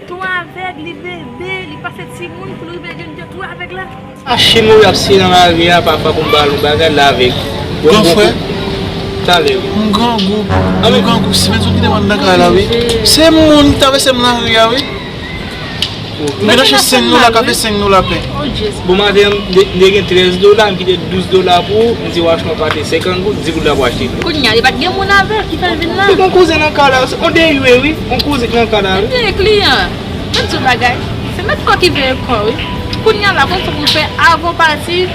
Tou avèg, li bebe, li pase timoun pou li rive jwenn tou avèg la. A chimo y ap siye nan lari a, papa, pou m ba l yon bagay, l avèg. Gran frè, talè wi. M grangou, m grangou, si men sou kite mwen nan kay la wi. Se moun ki travèse m lari a wi. Men nan chen senk dola ka fè senk dola pen. Bon maten an, m te gen trèz dola, m kite douz dola pou ou, m di w achte yon pate senkant goud, di goud la pou achte. Kounye a, li pa t gen moun avè l ki fè l vin la. Se yon kouzen nan kay la, on deywe wi, yon kouzen nan kay la wi. Ebyen, kliyan, mwen di w bagay, se mèt kò ki veye kò wi. Kounye a la, konn sa pou l fè avan w pati,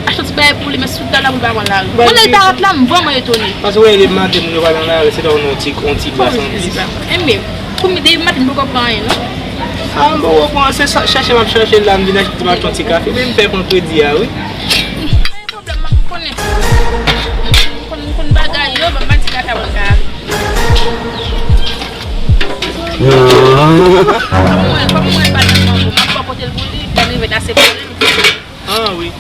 achte yon ti bagay pou li, men sou ta la pou l pa pran lari. Kounye a li parèt la, m vrèman etone. Paske w wè, lè maten moun yo pral nan lari, se ta yon ti, yon ti gras anplis. Enben, pou m, depi maten m poko pran anyen non. A, m poko pran, se sa, chèche m ap chèche la, m vin achte, m achte yon ti kafe, men m fè pran kredi a wi. Pwoblèm, m konnen. M konn, m konn bagay yo, ban m pa di kaka mwen ka ale. Kòm mwen, kòm mwen pa nan mango, m ap bò kote l pou li, lè m rive la se pou li. Ah wi.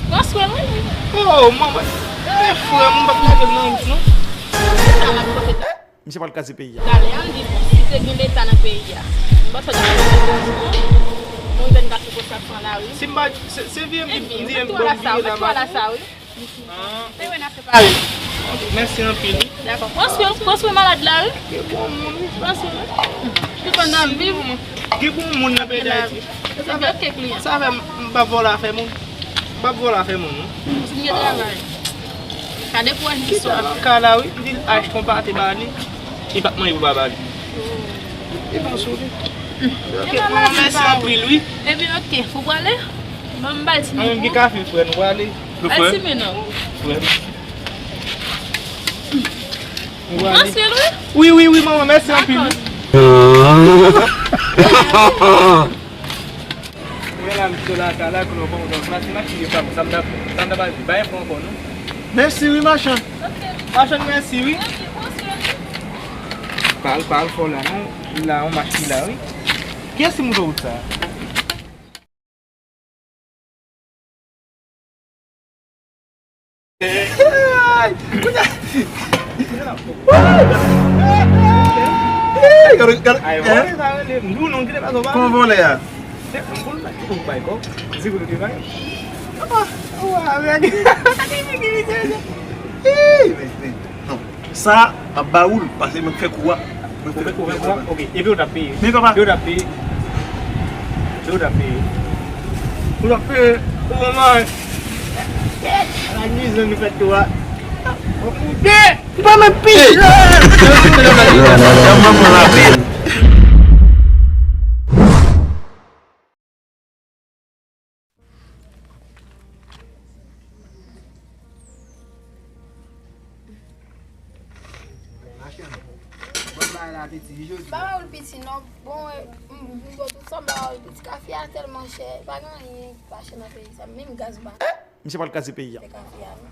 Bonswa, wi. Oh, manman. Men frè m, m p ap lage l nan wout non. Sa m ap kote. Misye pral kraze peyi a. Talè a, m di, si te gen leta nan peyi a, m panse w t ap fè yon bon. Nou jwenn gate pou sa san lari. Si m pa, se, se vye m di, m di, m bon vye la, m la sa, wi. Ah. Se wè n ap separe. Mèsi anpil. Dakò. Pran swen, pran swen malad la, wi. Gen bon moun, wi. Pran swen. Tout moun ap viv. Gen bon moun nan peyi Dayiti. Sa fè, sa fè m, m p ap vòlò afè moun. M p ap vòlò afè moun, non. Kontinye travay. Ka dekouraje. Kite l nan kay la, wi. Li achte yon pate ba li. Li p ap manje pou papa li. Li bon sou li. Ok, manman, mèsi anpil, wi. Ebyen, ok. Ou prale? Ban m bay ti men. An, gen kafe, frè, nou prale. Bay ti men, non. Frè. Nou prale. Anpil, wi. Wi, wi, wi, manman, mèsi anpil, wi. Dakò. Men la, m kite w lakay la, kounye a w pa kontan. Machin, machin yo pa bon. Sa m t ap, sa m t ap al di, bay enfo ankò, non. Mèsi, wi, machann. Ok. Machann, mèsi, wi. Ok, pran swen. Pa al, pa al fò la, non. La, yon machin la, wi. Kiyès ki moute wout sa a? Kòman vòlè a? Sa ap ba ou l, paske mwen k fè kou a. Ou fè kou a? Ok. Epi ou t ap peye? Men papa. Epi ou t ap peye? Epi ou t ap peye? Ou t ap peye? Ou manman. Ala mizè nou fè tou a. Ou koupe. Ou pa mèt peye. Hey! Machann, bon bagay la piti, wi, jodi a. Pa wè l piti non. Bon, m, m, m, bon, tout sa m pa wè l piti. Kafe a tèlman chè, pa gen anyen ki pa chè nan peyi sa. Menm gaz pa. Misye pral kraze peyi a. Se kafe a, non.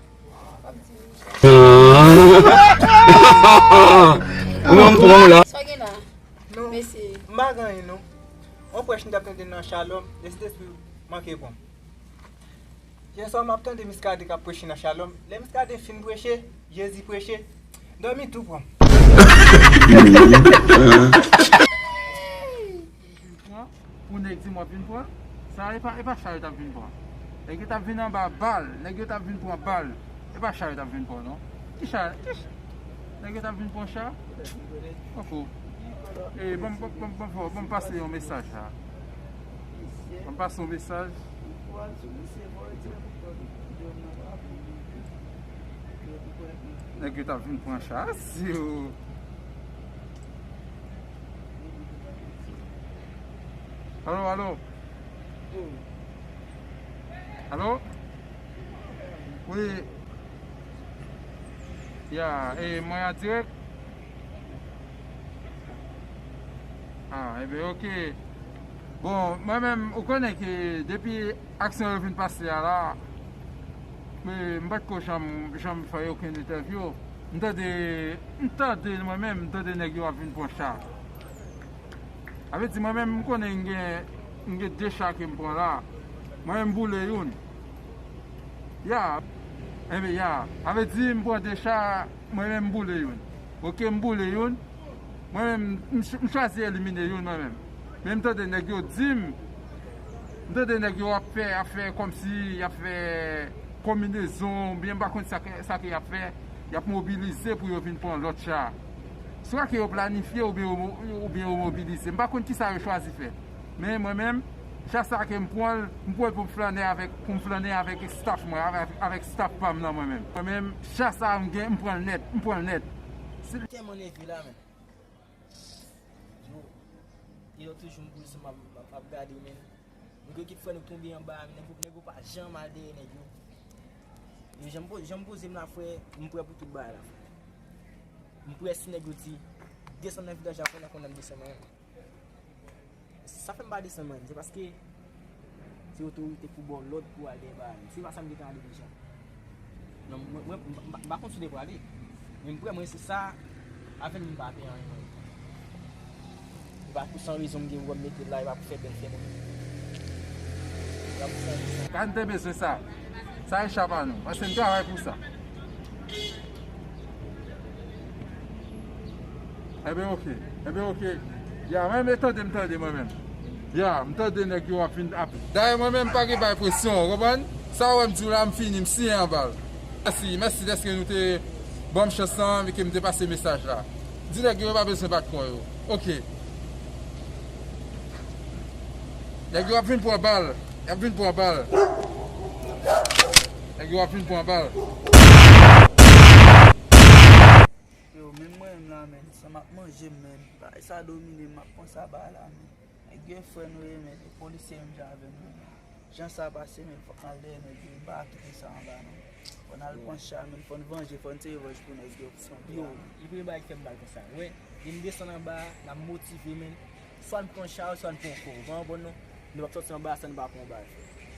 W ap di m chè. Ou menm pran w la. Sa w gen la? Non. Mesye. M pa gen anyen, non. On prèch m t ap tande nan Shalom, Lespri manke pran m. Yè swa m ap tande Miskaden k ap preche nan Shalom. Lè Miskaden fin preche, Jezi preche, dòmi tou pran m. Pou nèg di m w ap vin pran, sa e pa, e pa cha yo t ap vin pran. Nèg yo t ap vin anba bal, nèg yo t ap vin pran bal. E pa cha yo t ap vin pran, non. Ki cha? Ki ch-, nèg yo t ap vin pran cha? Poko. E, ban m, ban m, ban m, ban m, ban m pase yon mesaj la. Ban m pase yon mesaj. Nèg yo t ap vin pran cha, si yo. Alo, alo. Alo? Wi. Ya, e mwen an dirèk? Ah, enben, ok. Bon, mwen menm, ou konnen ke depi aksyon yo vin pase a la, men m pa t ko janm, janm fè okenn entèvyou. M tande, m tande mwen menm, m tande nèg yo ap vin pran cha. Sa vle di, mwen menm, m konnen m gen, m gen de cha ke m pran la. Mwen menm, m boule youn. Ya. Enben, ya. Sa vle di, m pran de cha, mwen menm, m boule youn. Oke, m boule youn. Mwen menm, m ch-, m chwazi elimine youn, mwen menm. Men m tande nèg yo di m, m tande nèg yo ap fè, ap fè kòmsi y ap fè konbinezon, oubyen m pa konn sa ke, sa ke y ap fè, y ap mobilize pou yo vin pran lòt cha. Swa ke yo planifye oubyen yo mo-, oubyen yo mobilize. M pa konn kisa yo chwazi fè. Men mwen menm, cha sa ke m pran l, m pran l pou m flannen avèk, pou m flannen avèk staff mwen, avèk, avèk staff pa m nan mwen menm. Mwen menm, cha sa m gen, m pran l nèt, m pran l nèt. Se tèlman nève la, men. Yo, yo toujou m boule sou m ap, ap, ap gade, men. Nèg yo kit frè nou tonbe anba, nèg yo, nèg yo pa janm al dèyè nèg yo. Yo, jan m po-, jan m poze m la, frè, m prè pou tout bagay la, frè. M prè si nèg yo di, desann nan vilaj la, frè, n a konn nan desann nan. Sa fè m pa desann, man, se paske se otorite pou ba w lòd pou al dèyè bagay. Se pa sa m gentan ale deja. Non, mwen, mwen, m pa, m pa konn si w te prale. Men m prè, mwen se sa, avè l m pa pè anyen, mwen. E pa pou san rezon m gen pou m mete l la, e pa pou fè bèl fè mwen. E pa pou san rezon. Kan n te bezwen sa, sa e chapa nou. Paske n travay pou sa. Enben, oke. Enben, oke. Ya, mwen menm, tande, m tande, mwen menm. Ya, m tande nèg yo ap vin ap. Dayè, mwen menm, m pa gen bay presyon, w konprann? Sa w wè m di w la, m fini, m siyen anba l. Mèsi, mèsi dèske nou te ban m chans lan, e ke m te pase mesaj la. Di nèg yo, yo pa bezwen bat kò yo. Oke. Nèg yo ap vin pran bal. Y ap vin pran bal. Nèg yo ap vin pran bal. Yo, menm mwen menm la, menm, san m ap manje, menm, bagay sa domine m, m ap panse a bagay la, menm. Nèg yo e frè nou ye, menm, e polisye menm jan avè nou, menm. Jan sa pase, menm, fòk n al dèyè nèg yo, m pa kite sa anba, non. Fò n al pran cha, menm, fò n vanje, fò n se revanj pou nèg yo, pou san yo, li premye bagay ki fè m mal konsa. Wè, lè m desann anba, l ap motive, menm. Swa n pran cha yo, swa n pran kò. Ou pa konprann non? Nou p ap sòti anba san nou pa pran bal.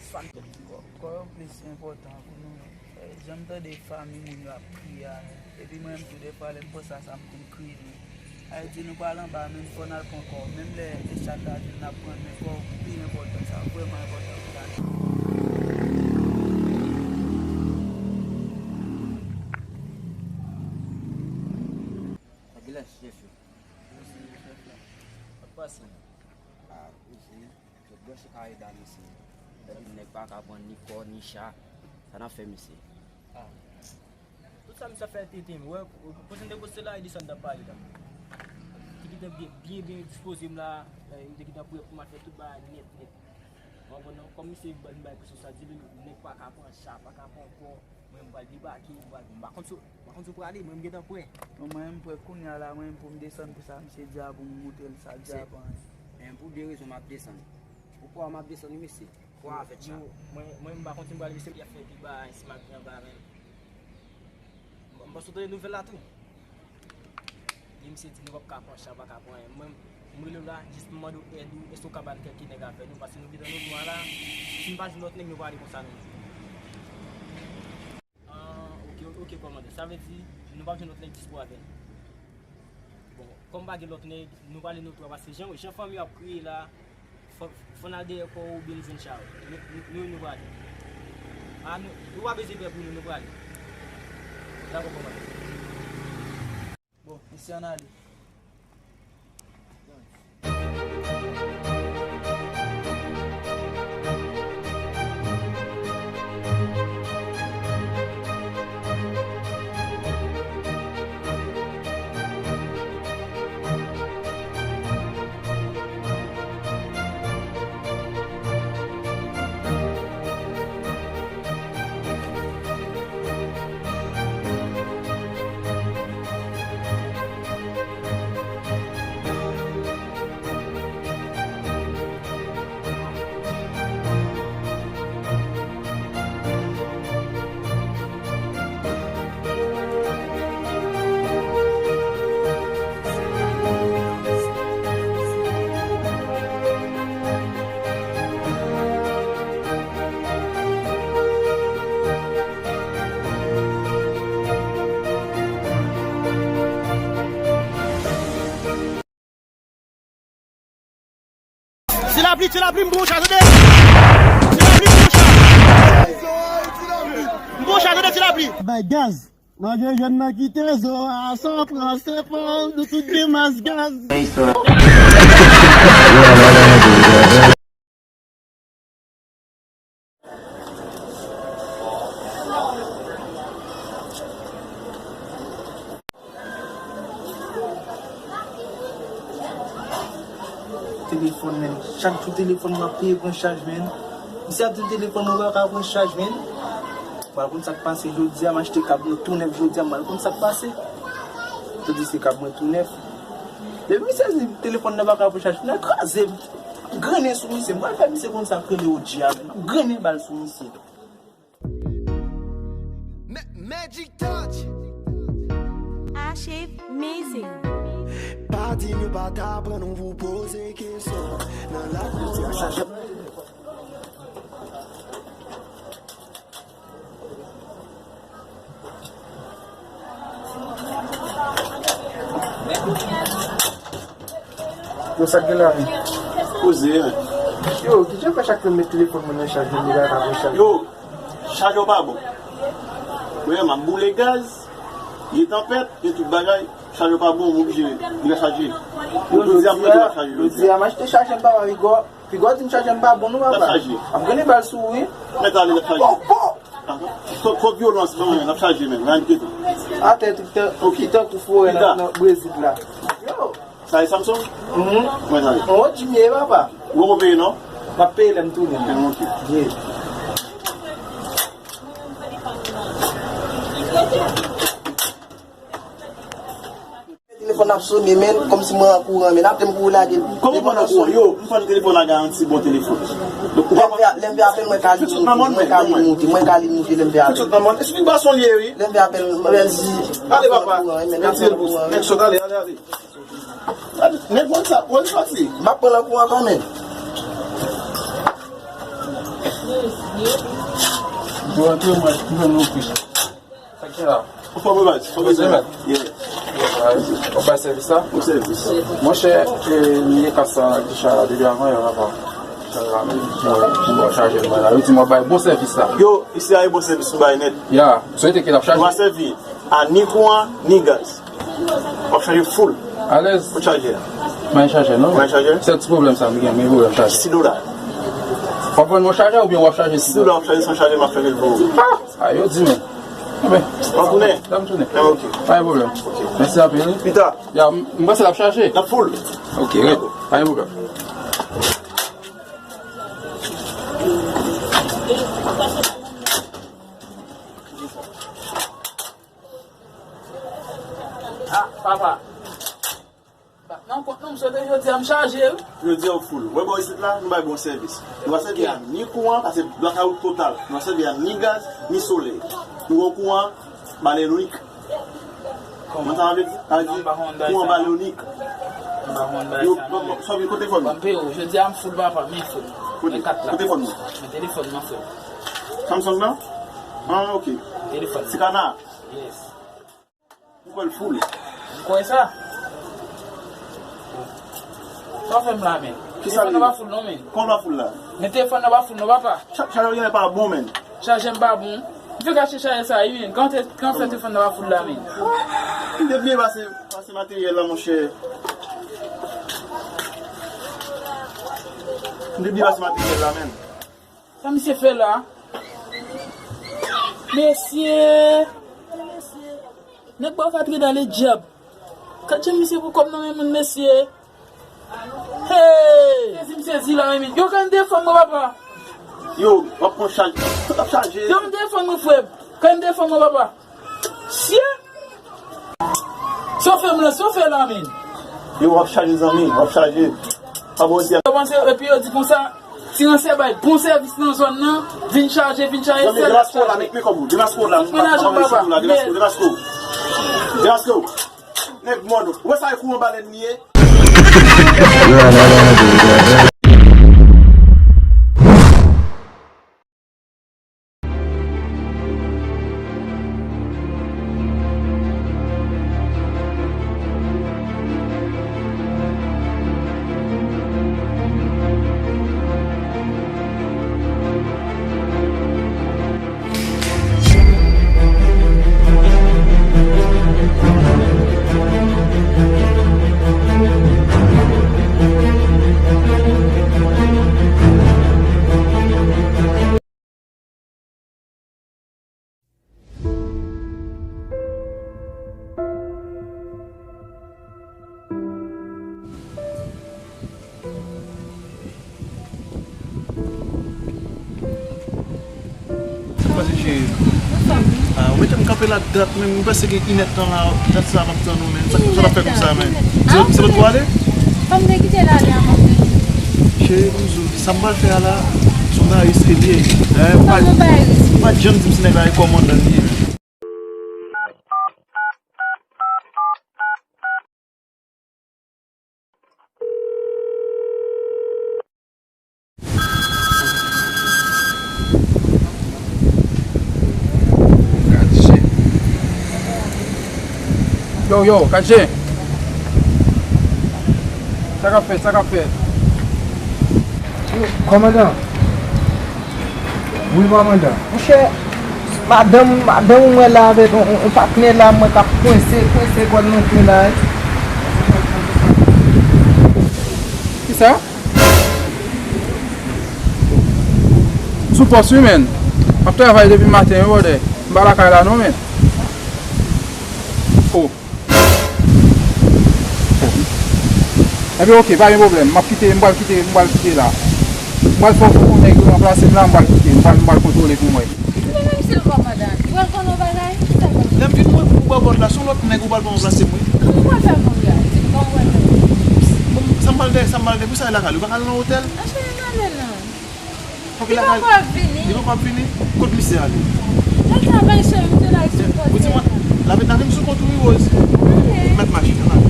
Swa n pran kò. Kò yo plis enpòtan pou nou. Eh, jan m tande fanmi moun yo ap kriye a, men. Epi mwen menm tou, defwa, lè m panse a sa, m konn kriye, men. Sa vle di nou pral anba, menm fò n al pran kò. Menm lè echak la vin, n ap pran l, men kò pi enpòtan, sa vrèman enpòtan pou lavi. Sa genlè chèf yo. Mesye, chèf la. Sa k pase? Ah, mesye, sot bwè sou kay da mesye. Epi nèg pa ka pran ni kò, ni cha. Sa n ap fè, mesye? Ah. Tout sa misye ap fè tenten, wè, kote n te poste la, e de sa n t ap pale la. Te gentan byen, byen, byen dispoze m la, eh, m te gentan prè pou m al fè tout bagay nèt, nèt. Ou konprann non? Kòm misye ba-, m bay presyon sa, di li, nèg pa ka pran cha, pa ka pran kò, mwen m pral debake, m pral, m pa konn si, m pa konn si w prale, mwen m gentan prè. Non, mwen m prè kounye a la, mwen m pou m desann pou sa misye di a, pou m montre l sa l di a pa anyen. Men pou de rezon m ap desann. Poukwa m ap desann wi, mesye? Kwa avèk sa? Yo, mwen, mwen m pa konn si m pral mesye, y ap fè pi ba, si m ap gen anba menm. M, m panse w tande nouvèl la tou. Gen misye di nou p ap ka pran cha, pa ka pran anyen. Mwen, m rele w la, jis pou m mande w èd ou, èske w ka ban kèk nèg avè nou, paske nou gentan nou nwa la, si n pa jwenn lòt nèg, nou prale konsa nou menm. Ah, oke, oke, kòmandan. Sa vle di, nou p ap jwenn lòt nèg dispo avè nou. Bon, kòm pa gen lòt nèg, nou prale nou twa, paske jan, jan fanmi yo ap kriye la, fò, fò n al dèyè kò w oubyen n jwenn cha yo. Nou, nou, nou, nou prale. Ah, nou, nou pa bezwen pè pou nou, nou prale. Dakò, kòmandan. Bon, mesye, ann ale. Lapli, ti lapli, m gon chay, tande. Ti lapli, m gon chay. M gon chay, tande, ti lapli. Bay gaz. Manje jèn nan kite zo a san pran se pa nou tout gen mas gaz. Telefòn, men. Chak jou telefòn mwen ap peye pran chaj, men. Misye ap di m telefòn mwen pa ka pran chaj, men. Mwen konn sa k pase jodi a, m achte kab nou tou nèf jodi a, mwen konn sa k pase. Yo di se kab mwen tou nèf. Depi misye di telefòn nan pa ka pran chaj, nan kraze m. Grennen sou misye, m pral fè misye konn sa k rele O G a, men. Grennen bal sou misye. Ma- Magic Touch. Ashave Music. Pa di nou pa t aprann nou pou poze kesyon nan lakou. Yo, sa k gen la menm? Poze, men. Yo, kijan fè chak lè m met telefòn mwen nan chaj, men li pa ka pran chaj? Yo, chajè w pa bon. Ou wè, m ap boule gaz, gen tanpèt, gen tout bagay, chajè w pa bon, m oblije rechaje. Yo, jodi a, jodi a, m achte chajè m pa wè Igò. Piga w di m chajè m pa bon non, papa. L ap chaje. Ap grennen bal sou ou, wi. Mèt ale, l ap chaje. Twòp, twòp vyolans, non, men, l ap chaje, men. Nan kite. Atè, tout tan, tout tan kou forè nan, nan Brezil la. Yo. Sa e Samsung? Mhm. Mwen ale. Yon wòt jimye, papa. Ou poko peye, non? M ap peye lè m tounen. Ok. Ye. Telefòn ap sone, men, kòmsi mwen an kouran, men, apre m kouri lage l. Kòman mwen an kouran? Yo, m fann telefòn la garanti bon telefòn. Donk, ou pa konn. Lè m fè apèl, mwen ka li moute, mwen ka li moute, lè m fè apèl. Tout nan mòn. Esplike m sa w ye, wi. Lè m fè apèl, mwen di. Ale, papa. Nèg sòt, ale, ale, ale. Nèg konn sa, konn sa ti. M ap pran l an kouran kanmenm. Ou antre, mwen, mwen, mwen, mwen. Sa k gen la? Ou fò mwen baz, fò mwen baz. Yeah. Ou bay sèvis la? Ou sèvis. Monchè, e, m gen kas sa nan kich la depi avan yè, papa. Kich la la, men, m wè, m wè chaje mwen la. Yo di mwen bay bon sèvis la. Yo, isi a e bon sèvis ou bay nèt. Ya, swete ke l ap chaje. Ou pa sèvi a ni kouran, ni gaz. W ap chaje full. Alèz. Ou chaje a. Mwen chaje, non? Mwen chaje. Sèl ti pwoblèm sa, m gen, men pwoblèm chaje. Sis dola. W ap vann mwen chaje oubyen w ap chaje sis dola? Sis dola w ap chaje san chaje, m ap chaje l pou ou. Ah! A, yo di men. Enben. W ap tounen? Dam tounen. Ah, ok. Pa gen pwoblèm. Ok. Mèsi anpil, wi. Pita. Ya, m, m panse l ap chaje. L ap full. Ok, red. Pa gen pwoblèm. Ah, papa. Bat nan kont non, m swete jodi a m chaje, wi. Jodi a w full. Wè bò isit la, nou bay bon sèvis. Nou pa sèvi a ni kouran, paske blakawout total. Nou pa sèvi a ni gaz, ni solèy. Nou gen kouran, baleyonik. Kòman? Mwen sa vle di, sa vle di, kouran baleyonik. Yo, bon, bon, sòvi kote fò nou. Ban m peye w. Jodi a m full, papa, men full. Kote? Men kat la. Kote fò nou? Men telefòn nan full. Samsung nan? Ah, ok. Telefòn. Ti kana? Yes. Ou kwè l full? M kwè sa. Sa w fè m la, men? Telefòn nan pa full non, men. Kòman pa full la? Men telefòn nan pa full non, papa. Cha-, chajè w genlè pa bon, men. Chajè m pa bon? M fèk achte chajè sa, wi, men. Kòman te, kòman fè telefòn nan pa full la, men? M te bliye pase, pase materyèl la, monchè. M te bliye pase materyèl la, men. Sa misye fè la? Mesye! Nèg ba w ka treda le dyab. Gad jan misye pran kòb nan men moun, mesye. Hey! Sezi m sezi la, men. Yo, kay m defann mwen, papa. Yo, w ap pran chaj. Tout ap chaje. Yo, m defann mwen, frè m. Kay m defann mwen, papa. Sye! Sa w fè m la, sa w fè la, men? Yo, w ap chaje, zanmi, w ap chaje. Pa bon, ti. Yo panse, epi yo di konsa, ti ransè bay bon sèvis nan zòn nan, vin chaje, vin chaje, sèl la chaje. Demasko la, met men kòb ou. Demasko la, nou pa, pa mande sou la. Demasko, Demasko. Demasko. Nèg mòn. Ou wè sa e kouran balèn li ye? Anfòm wi. Ah, ou mete m kanpe la dat, men m panse gen inèdtan la, dat sa m ap tann ou, men sa, sa w ap fè konsa, men? Se, se lòt bò ale? Fò m te kite l ale anvan. Cheri, m di w, sa m pral fè a la, se yon bagay riske l ye. Dayè, ou pa, ou pa t janm di m si nèg la e kòmandan l ye. Yo, yo, Kadje. Sa k ap fèt, sa k ap fèt? Kòmandan. Wi, kòmandan. Monchè, madanm, madanm ou mwen la avèk yon, yon, yon patnè la, mwen k ap kwense, kwense kòd nan kwen la. Kisa? Sou pòs wi, menn. M ap travay depi maten wi, brother. M pa lakay la non, menn. Oh. Ebyen, oke, pa gen pwoblèm. M ap kite, m pral kite, m pral kite la. M pral fè yon nèg yo ranplase m la, m pral kite. M pral, m pral kontwole pou mwen. Men menm si l kòmandan, li pral konn yon bagay, ki sa l pral konn? Lè m vin mwen pou bò kòd la, se yon lòt nèg ou pral pran ranplase mwen. Kòman w pral fè m konn bagay? Di m kòman w pral fè m konn? Bon, sa m pral dèyè, sa m pral dèyè, pou sa e lakay li, ou pa ka al nan otèl? Anchè, nan, men non. Fòk li lakay li. Li poko ap vini. Li poko ap vini? Kot misye ale? Lakay, bay cheri, m te la sou kote. Ou di mwen, la vin, la vin sou kont ou wi, Rose. Ale. Mèt mache, ann ale.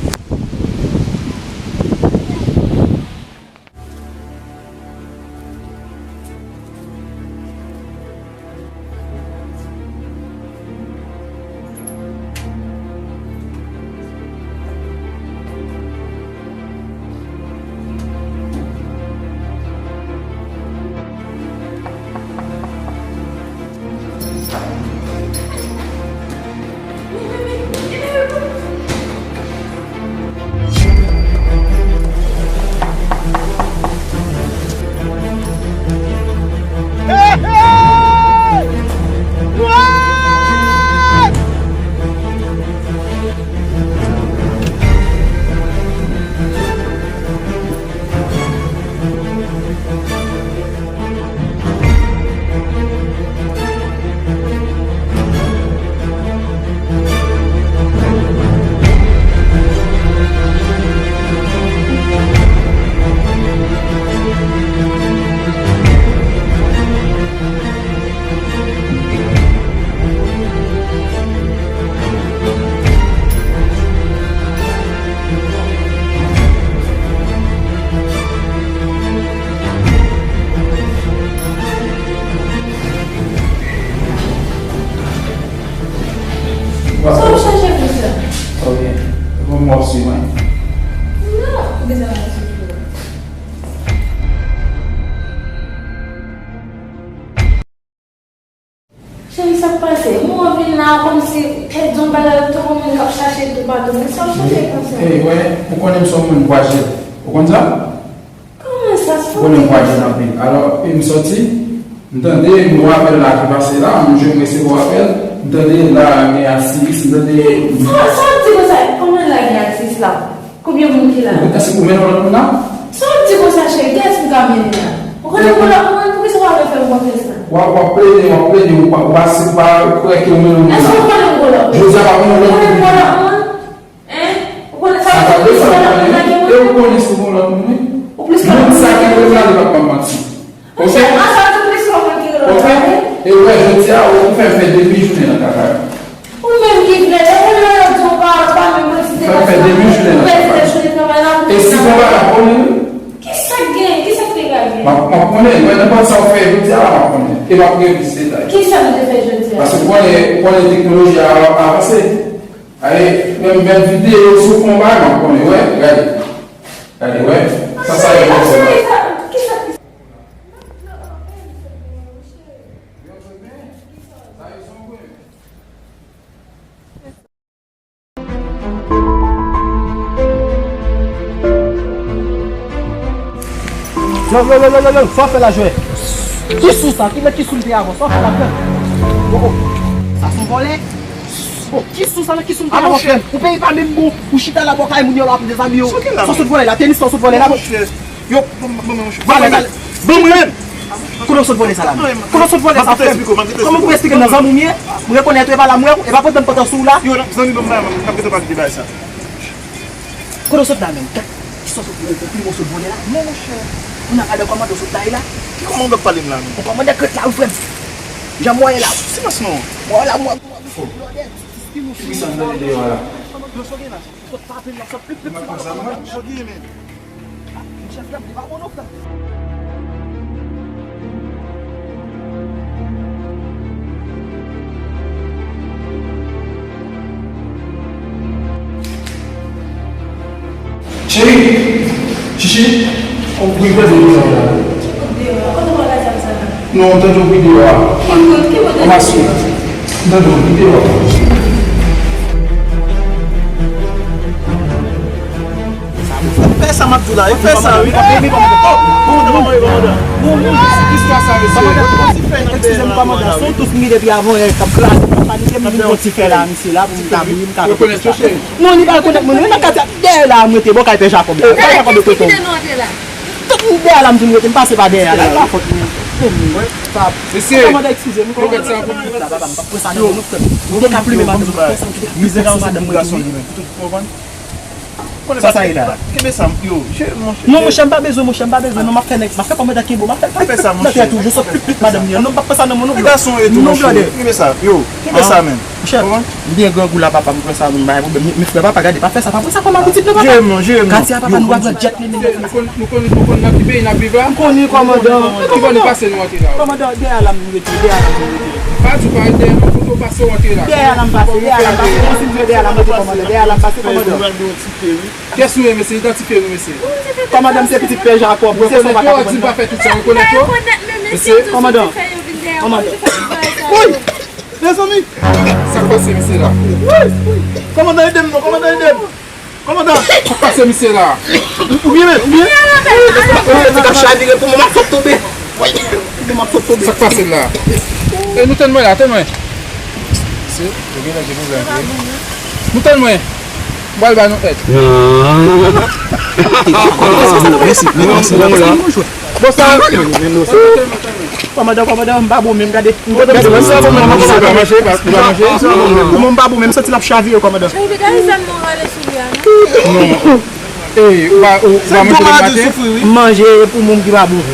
Sa w chache pou sa? Ok. Bon, m ap swiv mwen. Non, ou bezwen mwen swiv ou. Cheri, sa k pase? Mwen vin la kòmsi pèdi yon bagay, tankou moun k ap chache toupatou. Men sa w chache konsa? Ey, wè, ou konnen m se yon moun vwajè. Ou konn sa? Kòman sa, sa? Ou konnen m vwajè anpil. Alò, e m sòti, m tande yon apèl la ki pase la, m jwenn resevwa apèl, m tande la gen aktivis, m tande. Sa, sa w ap di konsa? Kòman la gen aktivis la? Konbyen moun ki la? Èske ou mennen yon lòt moun la? Sa w ap di konsa, cheri? Kiyès m ka mennen la? Ou konnen m gon lòt moun? Poukisa w pa vle fè m konfyans la? W ap, w ap plede, w ap plede, ou pa, ou pa, se pa kwè ke ou mennen yon moun la. Èske ou konnen m gon lòt moun? Jodi a, pa konnen lòt moun. Ou konnen m gon lòt moun? Hein? Ou konnen sa? Sa ta desann, ou konnen, wi. E ou konnen si w gon lòt moun, wi. Ou plis lòt moun. Moun sa ki gen lòt moun, li p ap ban m manti. Ok? Monchè, an sa di plis lòt moun ki gen lòt moun, wi. Ok? E ou wè, jodi a, ou fè m fè demi jounen nan kaka yo. Ou menm ki vle, e ou lè yo di w pa, pa menm kantite. Fè m fè demi jounen nan kaka yo. Ou pèdi de jounen travay la pou. E si gon bagay, konnen, wi. Kisa k gen? Kisa k te ka gen? M ap, m ap konnen, mwen, nenpòt sa w fè jodi a la, m ap konnen. E m ap gen plis detay. Kisa m te fè jodi a? Paske ou konnen, ou konnen teknoloji a ap avanse. Ay, menm, menm videyo sou fon bagay, m ap konnen, wè, gade. Gade, wè. Sa, sa, e konsa. Kisa, kisa, kisa? Yo, yo, yo, yo, yo, yo, sa w fè la, jwè? Ki sou sa? Ki, nan ki sou l te avan? Sa w fè la, frè? Oh, oh. Sa se yon vòlè? Oh, ki sou sa, nan ki sou l te avan, frè? Ou peyi pa menm bon. Ou chita la bò kay moun yo la, ap dezami yo. Sa w sot vòlè la, tenis sa w sot vòlè la. Yo, ban mwen, monchè. Ban mwen, ban mwen. Kote w sot vòlè sa la menm? Kote w sot vòlè sa, frè m? Kòman pou esplike m nan zanmi w m ye? M rekonèt ou, e pa la m wè w, e pa pandan m pantan sou w la. Yo, zanmi m nan, m ap rete pale de bagay sa. Kote w sot la menm? Kisa w sot, ou pli mo sot vòlè la? Non, monchè. Ou nan gade kòmandan w sot la, e la? Ki kòmandan k pale m la menm? Yon kòmandan k ret la, wi, frè m. Jan m wè la. Silans non. M wè la, m wè, m wè, m wè, blòdè. Ki sa m tande deyò a la? Sot pa vin la, sot pli, pli, pli, pli, pli. Monchè, frè m, li pa bon non, frè m. Cheri, Chichi, ou vin fè de sa la. Non, m tande w pi deyò a. Ou maske. M tande w pi deyò a. Fè sa m ap di w la, e fè sa wi. Istwa sa, mesye. Eskize m, kòmandan, se yon tout mi depi avan yè k ap kraze, k ap panike m, vin yon ti fè la, misye la, pou m ka bouri, m ka fè sa. Non, li pa rekonèt mwen, non, nan katye a, dèyè la, m rete, bò kay pè Jakòb la. Pè Jakòb te tonbe. Tout moun dèyè la, m vin rete, m pase pa dèyè la, e pa fòt mwen. Mesye, kòmandan, eskize m, kòmandan, eskize m, papa, m p ap pran sa nan men nou, frè m. Ou te ka plimen madanm, ou te ka pase madanm mwen tou, wi. Sa, sa ye la. Kenbe sa, yo, je, monchè. Non, monchè, m pa bezwen, monchè, m pa bezwen. Non, m ap fè nèg, m ap fè kòmandan kenbe w, m ap fè, m ap fè sa, monchè. Nan tèt ou, je sot pip pip madanm li an. Non, m p ap fè sa nan moun, non, blòdè. Kenbe sa, yo. Kenbe sa, men. Monchè, m byen grangou la, papa, m pran sa, m bay pwoblèm. Men, men frè, papa, gade, pa fè sa, pa pran sa kòm abitit, non, papa. Jere m, non, jere m, non. Katye a, papa, nou ap pran jet, men, men. Nou konn, nou konn, nou konn nan ki peyi n ap viv la? M konnen, kòmandan. Ki bò nou pase nou antre la? Kòmandan, dèyè la, m rete, dèyè la, m rete. Pa di w pa ret dèyè non, kote w pase w antre la. Dèyè la m pase, dèyè la m pase, non, silvouplè, dèyè la m rete, kòmandan, dèyè la m pase, kòmandan. Kiyès nou ye, mesye? Idantifye nou, mesye. Kòmandan, m se pitit pè Jakòb, wi, se sa w pa ka konprann. Rekonèt yo, di pa fè tout sa, rekonèt yo. Mesye, kòmandan. Kòmandan. Woy! Mezanmi! Sa k pase, mesye la? Woy! Kòmandan, ede m non, kòmandan, ede m. Kòmandan! Sa k pase, mesye la? Ou byen, ou byen? Ou byen? Ou byen? Ou byen? Ou byen? Ou byen? Ou byen? Ou byen? Sa k pase la? E nou tann mwen la, tann mwen. Se, yo gen nèg gen pwoblèm vre. Nou tann mwen. M pral ba nou èd. Mèsi, mèsi, mèsi. Bon, sa. Kòmandan, kòmandan, m pa bon menm, gade. Mèsi, mèsi, mèsi, mèsi. Kòmandan, m pa bon menm, m santi l ap chavire, kòmandan. Epi gade zam nan rale sou li a, non? Non. Ey, ou pa, ou pa manje depi maten? M manje, e poumon m ki pa bon.